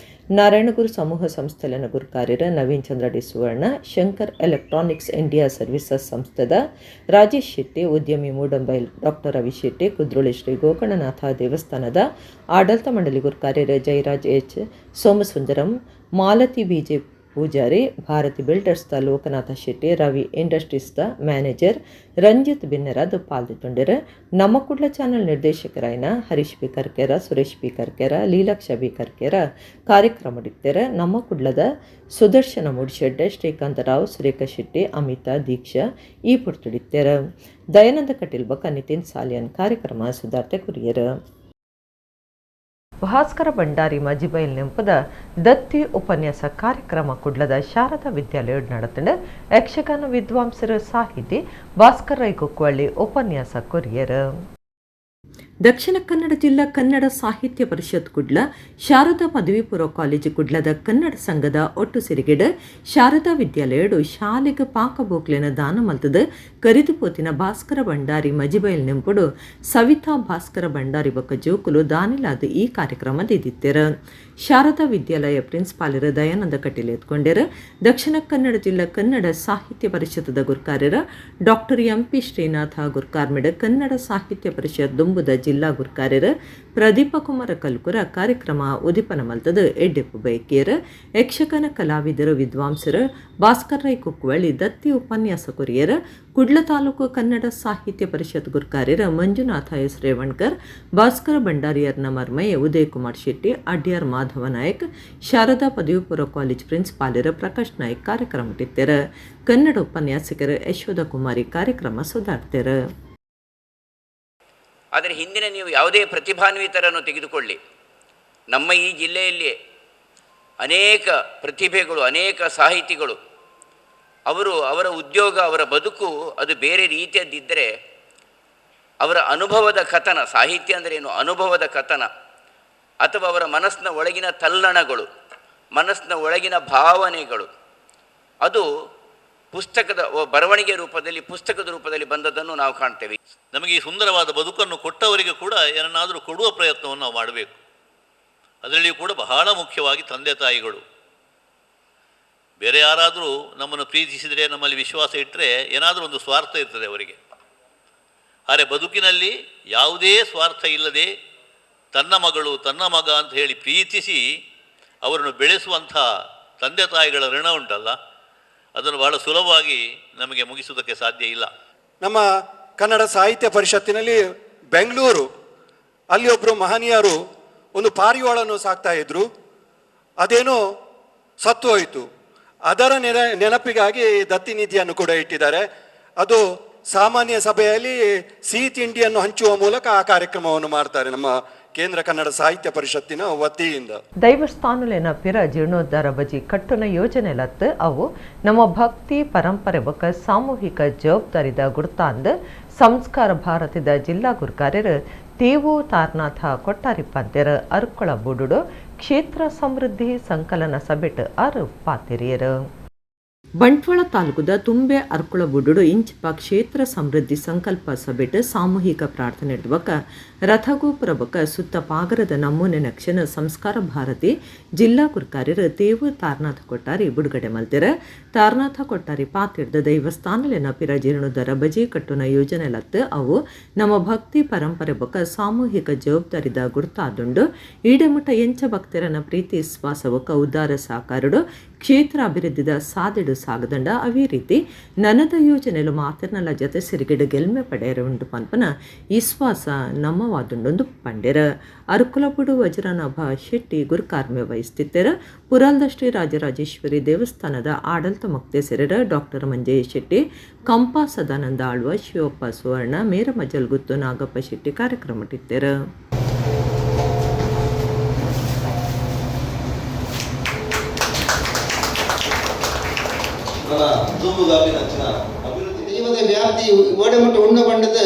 ನಾರಾಯಣಗುರು ಸಮೂಹ ಸಂಸ್ಥೆಲೆನ ಗುರುಕಾರ್ಯರ Naveen Chandra D Suvarna, Shankar electronics India services ಸಂಸ್ಥೆದ ರಾಜೇಶ್ ಶೆಟ್ಟಿ, ಉದ್ಯಮಿ ಮೂಡಂಬೈಲ್ ಡಾಕ್ಟರ್ ರವಿ ಶೆಟ್ಟಿ, ಕುದ್ರೋಳಿ ಶ್ರೀ ಗೋಕರ್ಣನಾಥ ದೇವಸ್ಥಾನದ ಆಡಳಿತ ಮಂಡಳಿ ಗುರುಕಾರ್ಯರ Jayaraj H Somasundaram, Malathi BJ Poojary, Bharathi builders the Lokanatha Shetty, Ravi industries the manager Ranjith ಬಿನ್ನರಾದ್ ಪಾಲ್ದಿತ್ತೊಂಡೆರ್. ನಮ್ಮ ಕುಡ್ಲ ಚಾನೆಲ್ ನಿರ್ದೇಶಕರಾಯನ Harish B Karkera, Suresh B Karkera, Leelaksha B Karkera ಕಾರ್ಯಕ್ರಮ ನಮ್ಮ ಕುಡ್ಲದ ಸುದರ್ಶನ ಮೂಡ್ಶೆಡ್ಡೆ, ಶ್ರೀಕಾಂತರಾವ್, ಸುರೇಖ ಶೆಟ್ಟಿ, ಅಮಿತಾ, ದೀಕ್ಷಾ ಈ ಪುರ್ತುಡಿತ್ತೆರ್. ದಯಾನಂದ ಕಟೀಲ್ ಬೊಕ್ಕ ನಿತಿನ್ ಸಾಲಿಯನ್ ಕಾರ್ಯಕ್ರಮ ಸುಧಾರ್ತೆ ಕುರಿಯರ್. ಭಾಸ್ಕರ ಭಂಡಾರಿ ಮಜಿಬೈಲ್ ನೆಂಪದ ದತ್ತಿ ಉಪನ್ಯಾಸ ಕಾರ್ಯಕ್ರಮ ಕುಡ್ಲದ ಶಾರದಾ ವಿದ್ಯಾಲಯ ನಡೆತಂಡ. ಯಕ್ಷಗಾನ ವಿದ್ವಾಂಸರ ಸಾಹಿತಿ ಭಾಸ್ಕರ ರೈ ಕುಕ್ಕುವಳ್ಳಿ ಉಪನ್ಯಾಸ ಕೊರಿಯರ್. ದಕ್ಷಿಣ ಕನ್ನಡ ಜಿಲ್ಲಾ ಕನ್ನಡ ಸಾಹಿತ್ಯ ಪರಿಷತ್ ಕುಡ್ಲ, ಶಾರದಾ ಪದವಿ ಪೂರ್ವ ಕಾಲೇಜು ಕುಡ್ಲದ ಕನ್ನಡ ಸಂಘದ ಒಟ್ಟು ಸಿರಿಗೆಡ್ ಶಾರದಾ ವಿದ್ಯಾಲಯಡು ಶಾಲೆಗೆ ಪಾಕ ಬೋಕ್ಲೆನ ದಾನ ಮಲ್ತದ ಕರಿದು ಪೋತಿನ ಭಾಸ್ಕರ ಭಂಡಾರಿ ಮಜಿಬೈಲ್ ನೆಂಪುಡು ಸವಿತಾ ಭಾಸ್ಕರ ಭಂಡಾರಿ ಬೊಕ್ಕ ಜೋಕುಲು ದಾನಿಲಾದ ಈ ಕಾರ್ಯಕ್ರಮ ದಿದಿತ್ತೆರ್. ಶಾರದಾ ವಿದ್ಯಾಲಯ ಪ್ರಿನ್ಸಿಪಾಲರ ದಯಾನಂದ ಕಟೀಲ್ ಎತ್ಕೊಂಡೆರ್. ದಕ್ಷಿಣ ಕನ್ನಡ ಜಿಲ್ಲಾ ಕನ್ನಡ ಸಾಹಿತ್ಯ ಪರಿಷತ್ದ ಗುರ್ಕಾರ್ಯರ ಡಾಕ್ಟರ್ ಎಂಪಿ ಶ್ರೀನಾಥ ಗುರ್ಕಾರ್ಮಿಡ್, ಕನ್ನಡ ಸಾಹಿತ್ಯ ಪರಿಷತ್ ದುಂಬುದ ಜಿಲ್ಲಾ ಗುರ್ಕಾರ್ಯರ ಪ್ರದೀಪ ಕುಮಾರ ಕಲ್ಕುರ ಕಾರ್ಯಕ್ರಮ ಉದಿಪನ ಮಲ್ತದ ಎಡ್ಡೆಪ್ಪು ಬೈಕೇರ್. ಯಕ್ಷಗಾನ ಕಲಾವಿದರು ವಿದ್ವಾಂಸರು ಭಾಸ್ಕರ್ ರೈ ಕುಕ್ಕುವಳ್ಳಿ ದತ್ತಿ ಉಪನ್ಯಾಸ ಕೊರಿಯರ್. ಕುಡ್ಲ ತಾಲೂಕು ಕನ್ನಡ ಸಾಹಿತ್ಯ ಪರಿಷತ್ ಗುರ್ಕಾರ್ಯರ ಮಂಜುನಾಥ ಎಸ್ ರೇವಣ್ಕರ್, ಭಾಸ್ಕರ ಭಂಡಾರಿಯರ್ನ ಮರ್ಮಯ್ಯ ಉದಯಕುಮಾರ್ ಶೆಟ್ಟಿ, ಅಡ್ಯಾರ್ ಮಾಧವ ನಾಯಕ್, ಶಾರದಾ ಪದವಿ ಪೂರ್ವ ಕಾಲೇಜ್ ಪ್ರಿನ್ಸಿಪಾಲರ ಪ್ರಕಾಶ್ ನಾಯ್ಕ್ ಕಾರ್ಯಕ್ರಮ ಕನ್ನಡ ಉಪನ್ಯಾಸಕರು ಯಶೋಧ ಕುಮಾರಿ ಕಾರ್ಯಕ್ರಮ ಸುಧಾರ್ತೆರ್. ಆದರೆ ಹಿಂದಿನ ನೀವು ಯಾವುದೇ ಪ್ರತಿಭಾನ್ವಿತರನ್ನು ತೆಗೆದುಕೊಳ್ಳಿ, ನಮ್ಮ ಈ ಜಿಲ್ಲೆಯಲ್ಲಿ ಅನೇಕ ಪ್ರತಿಭೆಗಳು, ಅನೇಕ ಸಾಹಿತಿಗಳು, ಅವರು ಅವರ ಉದ್ಯೋಗ, ಅವರ ಬದುಕು ಅದು ಬೇರೆ ರೀತಿಯದ್ದಿದ್ದರೆ ಅವರ ಅನುಭವದ ಕಥನ, ಸಾಹಿತ್ಯ ಅಂದರೆ ಏನು, ಅನುಭವದ ಕಥನ ಅಥವಾ ಅವರ ಮನಸ್ಸಿನ ಒಳಗಿನ ತಲ್ಲಣಗಳು, ಮನಸ್ಸಿನ ಒಳಗಿನ ಭಾವನೆಗಳು, ಅದು ಪುಸ್ತಕದ ಬರವಣಿಗೆ ರೂಪದಲ್ಲಿ, ಪುಸ್ತಕದ ರೂಪದಲ್ಲಿ ಬಂದದ್ದನ್ನು ನಾವು ಕಾಣ್ತೇವೆ. ನಮಗೆ ಈ ಸುಂದರವಾದ ಬದುಕನ್ನು ಕೊಟ್ಟವರಿಗೆ ಕೂಡ ಏನನ್ನಾದರೂ ಕೊಡುವ ಪ್ರಯತ್ನವನ್ನು ನಾವು ಮಾಡಬೇಕು. ಅದರಲ್ಲಿಯೂ ಕೂಡ ಬಹಳ ಮುಖ್ಯವಾಗಿ ತಂದೆ ತಾಯಿಗಳು. ಬೇರೆ ಯಾರಾದರೂ ನಮ್ಮನ್ನು ಪ್ರೀತಿಸಿದರೆ, ನಮ್ಮಲ್ಲಿ ವಿಶ್ವಾಸ ಇಟ್ಟರೆ ಏನಾದರೂ ಒಂದು ಸ್ವಾರ್ಥ ಇರ್ತದೆ ಅವರಿಗೆ. ಆದರೆ ಬದುಕಿನಲ್ಲಿ ಯಾವುದೇ ಸ್ವಾರ್ಥ ಇಲ್ಲದೆ ತನ್ನ ಮಗಳು, ತನ್ನ ಮಗ ಅಂತ ಹೇಳಿ ಪ್ರೀತಿಸಿ ಅವರನ್ನು ಬೆಳೆಸುವಂಥ ತಂದೆ ತಾಯಿಗಳ ಋಣ ಉಂಟಲ್ಲ, ಅದನ್ನು ಬಹಳ ಸುಲಭವಾಗಿ ನಮಗೆ ಮುಗಿಸುವುದಕ್ಕೆ ಸಾಧ್ಯ ಇಲ್ಲ. ನಮ್ಮ ಕನ್ನಡ ಸಾಹಿತ್ಯ ಪರಿಷತ್ತಿನಲ್ಲಿ ಬೆಂಗಳೂರು ಅಲ್ಲಿ ಒಬ್ಬರು ಮಹನೀಯರು ಒಂದು ಪಾರಿವಾಳನ್ನು ಸಾಕ್ತಾ ಇದ್ರು. ಅದೇನೋ ಸತ್ತು ಹೋಯಿತು. ಅದರ ನೆನಪಿಗಾಗಿ ದತ್ತಿ ನಿಧಿಯನ್ನು ಕೂಡ ಇಟ್ಟಿದ್ದಾರೆ. ಅದು ಸಾಮಾನ್ಯ ಸಭೆಯಲ್ಲಿ ಸಿಹಿ ತಿಂಡಿಯನ್ನು ಹಂಚುವ ಮೂಲಕ ಆ ಕಾರ್ಯಕ್ರಮವನ್ನು ಮಾಡ್ತಾರೆ ನಮ್ಮ ಕೇಂದ್ರ ಕನ್ನಡ ಸಾಹಿತ್ಯ ಪರಿಷತ್ತಿನ ವತಿಯಿಂದ. ದೈವಸ್ಥಾನಲೆನ ಪಿರ ಜೀರ್ಣೋದ್ಧಾರ ಬಜಿ ಕಟ್ಟುನ ಯೋಜನೆ ಲತ್ತು ಅವು ನಮ್ಮ ಭಕ್ತಿ ಪರಂಪರೆ ಬೊಕ್ಕ ಸಾಮೂಹಿಕ ಜವಾಬ್ದಾರಿದ ಗುರ್ತಾಂದ್ ಸಂಸ್ಕಾರ ಭಾರತದ ಜಿಲ್ಲಾ ಗುರ್ಕಾರ್ಯರು ತೇವು ತಾರನಾಥ ಕೊಟ್ಟಾರಿ ಪಂತೆರ ಅರ್ಕೊಳ ಬುಡುಡು ಕ್ಷೇತ್ರ ಸಮೃದ್ಧಿ ಸಂಕಲನ ಸಭೆಟ್ ಅರು ಪಾತಿರಿಯರು. ಬಂಟ್ವಾಳ ತಾಲೂಕುದ ತುಂಬೆ ಅರ್ಕುಳ ಬುಡುಡು ಇಂಚಿಪ ಕ್ಷೇತ್ರ ಸಮೃದ್ಧಿ ಸಂಕಲ್ಪ ಸಭೆಟ್ ಸಾಮೂಹಿಕ ಪ್ರಾರ್ಥನೆ ಬೊಕ್ಕ ರಥಗೋಪುರ ಬೊಕ್ಕ ಸುತ್ತ ಪಾಗರದ ನಮೂನೆ ನಕ್ಷನ ಸಂಸ್ಕಾರ ಭಾರತಿ ಜಿಲ್ಲಾ ಗುರ್ಕಾರ್ಯರು ತೇವು ತಾರನಾಥ ಕೊಟ್ಟಾರಿ ಬಿಡುಗಡೆ ಮಲ್ತೆರ. ತಾರನಾಥ ಕೊಟ್ಟಾರಿ ಪಾತಿರ್ದ ದೈವಸ್ಥಾನಲೆನ ಪಿರ ಜೀರ್ಣೋದ್ಧಾರ ಬಜಿ ಕಟ್ಟುನ ಯೋಜನೆ ಲತ್ತು ಅವು ನಮ್ಮ ಭಕ್ತಿ ಪರಂಪರೆ ಬೊಕ್ಕ ಸಾಮೂಹಿಕ ಜವಾಬ್ದಾರಿದ ಗುರ್ತಾದುಂಡು. ಈಡೆಮುಟ್ಟ ಎಂಚ ಭಕ್ತರನ ಪ್ರೀತಿ ಶ್ವಾಸ ಬೊಕ್ಕ ಉದಾರ ಸಾಕಾರಡು ಕ್ಷೇತ್ರ ಅಭಿವೃದ್ಧಿದ ಸಾದೆಡು ಸಾಗದಂಡ ಅವೇ ರೀತಿ ನನದ ಯೋಜನೆಲು ಮಾತಿರ್ನಲ ಜೊತೆ ಸಿರಿಗಿಡ ಗೆಲ್ಮೆ ಪಡೆಯರ ಉಂಡು ಪನ್ಪನ ವಿಶ್ವಾಸ ನಮ್ಮವಾದುಂಡೊಂದು ಪಂಡೆರ. ಅರ್ಕುಲಪುಡು ವಜ್ರನಾಭ ಶೆಟ್ಟಿ ಗುರುಕಾರ್ಮೆ ವಹಿಸ್ತಿತ್ತೆರ. ಪುರಾಲ್ದ ಶ್ರೀ ರಾಜರಾಜೇಶ್ವರಿ ದೇವಸ್ಥಾನದ ಆಡಳಿತ ಮೊಕ್ತೇಸರರ ಡಾಕ್ಟರ್ ಮಂಜಯ್ಯ ಶೆಟ್ಟಿ, ಕಂಪ ಸದಾನಂದ ಆಳ್ವ, ಶಿವಪ್ಪ ಸುವರ್ಣ, ಮೇರಮಜಲ್ಗುತ್ತು ನಾಗಪ್ಪ ಶೆಟ್ಟಿ ಕಾರ್ಯಕ್ರಮಟ್ಟಿತ್ತೆರ. ದೈವದ ವ್ಯಾಪ್ತಿ ಓಡೆಮುಟ್ಟ ಉಣ್ಣ ಬಂಡದ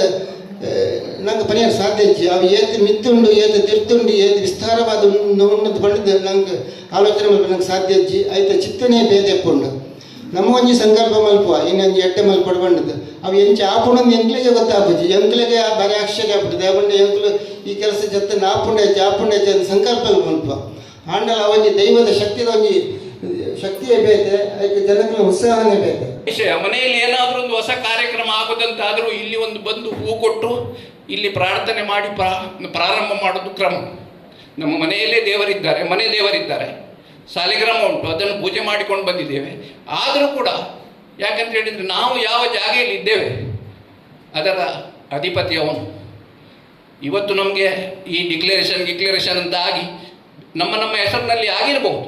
ನಂಗೆ ಪನಿಯರ್ ಸಾಧ್ಯ ಇಜ್ಜಿ. ಅವು ಏತ್ ಮಿತ್ತುಂಡು, ಏತ್ ತಿರ್ತುಂಡು, ಏತ್ ವಿಸ್ತಾರವಾದ ಉಣ್ಣದ ಬಂಡದ ನಂಗೆ ಆಲೋಚನೆ ಮಲ್ಪ ನಂಗೆ ಸಾಧ್ಯ ಇಜ್ಜಿ. ಐತ ಚಿತ್ತನೆ ಭೇದ ಎಪ್ಪುಂಡು. ನಮ್ಮ ಒಂಜಿ ಸಂಕಲ್ಪ ಮಲ್ಪುವ ಇನ್ನೊಂಜಿ ಎಡ್ಡೆ ಮಲ್ಪಡು ಬಂಡದು ಅವು ಎಂಚ ಆಪುಂಡು ಎಂಕ್ಲೆಗೆ ಗೊತ್ತಾಪುಜಿ. ಎಂಕ್ಲೆಗೆ ಭಾರಿ ಆಶ್ಚರ್ಯ ಆಪುಂಡು. ದೇವಂಡ ಎಂಕ್ಲು ಈ ಕೆಲಸ ಜೊತೆ ಆಪುಂಡು ಹೆಚ್ಚು ಆಪುಂಡು ಹೆಚ್ಚು ಅಂತ ಸಂಕಲ್ಪ ಮಲ್ಪುವ. ಆಂಡಲ ಒಂಜಿ ದೈವದ ಶಕ್ತಿದ ಒಂಜಿ ಶಕ್ತಿಯೇ ಬೇತೆ, ಅದಕ್ಕೆ ಜನಗಳ ಉತ್ಸಾಹನೇ ಬೇತೆ. ವಿಷಯ ಮನೆಯಲ್ಲಿ ಏನಾದರೂ ಒಂದು ಹೊಸ ಕಾರ್ಯಕ್ರಮ ಆಗೋದಂತಾದರೂ ಇಲ್ಲಿ ಒಂದು ಬಂದು ಹೂ ಕೊಟ್ಟು ಇಲ್ಲಿ ಪ್ರಾರ್ಥನೆ ಮಾಡಿ ಪ್ರಾರಂಭ ಮಾಡೋದು ಕ್ರಮ. ನಮ್ಮ ಮನೆಯಲ್ಲೇ ದೇವರಿದ್ದಾರೆ, ಮನೆ ದೇವರಿದ್ದಾರೆ, ಸಾಲಿಗ್ರಾಮ ಉಂಟು, ಅದನ್ನು ಪೂಜೆ ಮಾಡಿಕೊಂಡು ಬಂದಿದ್ದೇವೆ. ಆದರೂ ಕೂಡ ಯಾಕಂತ ಹೇಳಿದರೆ ನಾವು ಯಾವ ಜಾಗೆಯಲ್ಲಿ ಇದ್ದೇವೆ ಅದರ ಅಧಿಪತಿ ಅವನು. ಇವತ್ತು ನಮಗೆ ಈ ಡಿಕ್ಲರೇಷನ್ ಗಿಕ್ಲರೇಷನ್ ಅಂತ ಆಗಿ ನಮ್ಮ ನಮ್ಮ ಹೆಸರಿನಲ್ಲಿ ಆಗಿರಬಹುದು,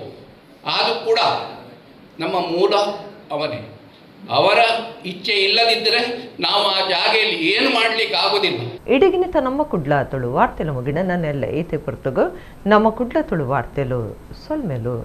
ಆದರೂ ಕೂಡ ನಮ್ಮ ಮೂಲ ಅವನೇ. ಅವರ ಇಚ್ಛೆ ಇಲ್ಲದಿದ್ದರೆ ನಾವು ಆ ಜಾಗೆಯಲ್ಲಿ ಏನು ಮಾಡಲಿಕ್ಕೆ ಆಗೋದಿಲ್ಲ. ಇಡಗಿನಿತ ನಮ್ಮ ಕುಡ್ಲ ತುಳು ವಾರ್ತೆಲು ಮುಗಿನ ನನ್ನೆಲ್ಲ ಏತೆ ಪೊರ್ತುಗು ನಮ್ಮ ಕುಡ್ಲ ತುಳು ವಾರ್ತೆಲು ಸೊಲ್ಮೆಲು.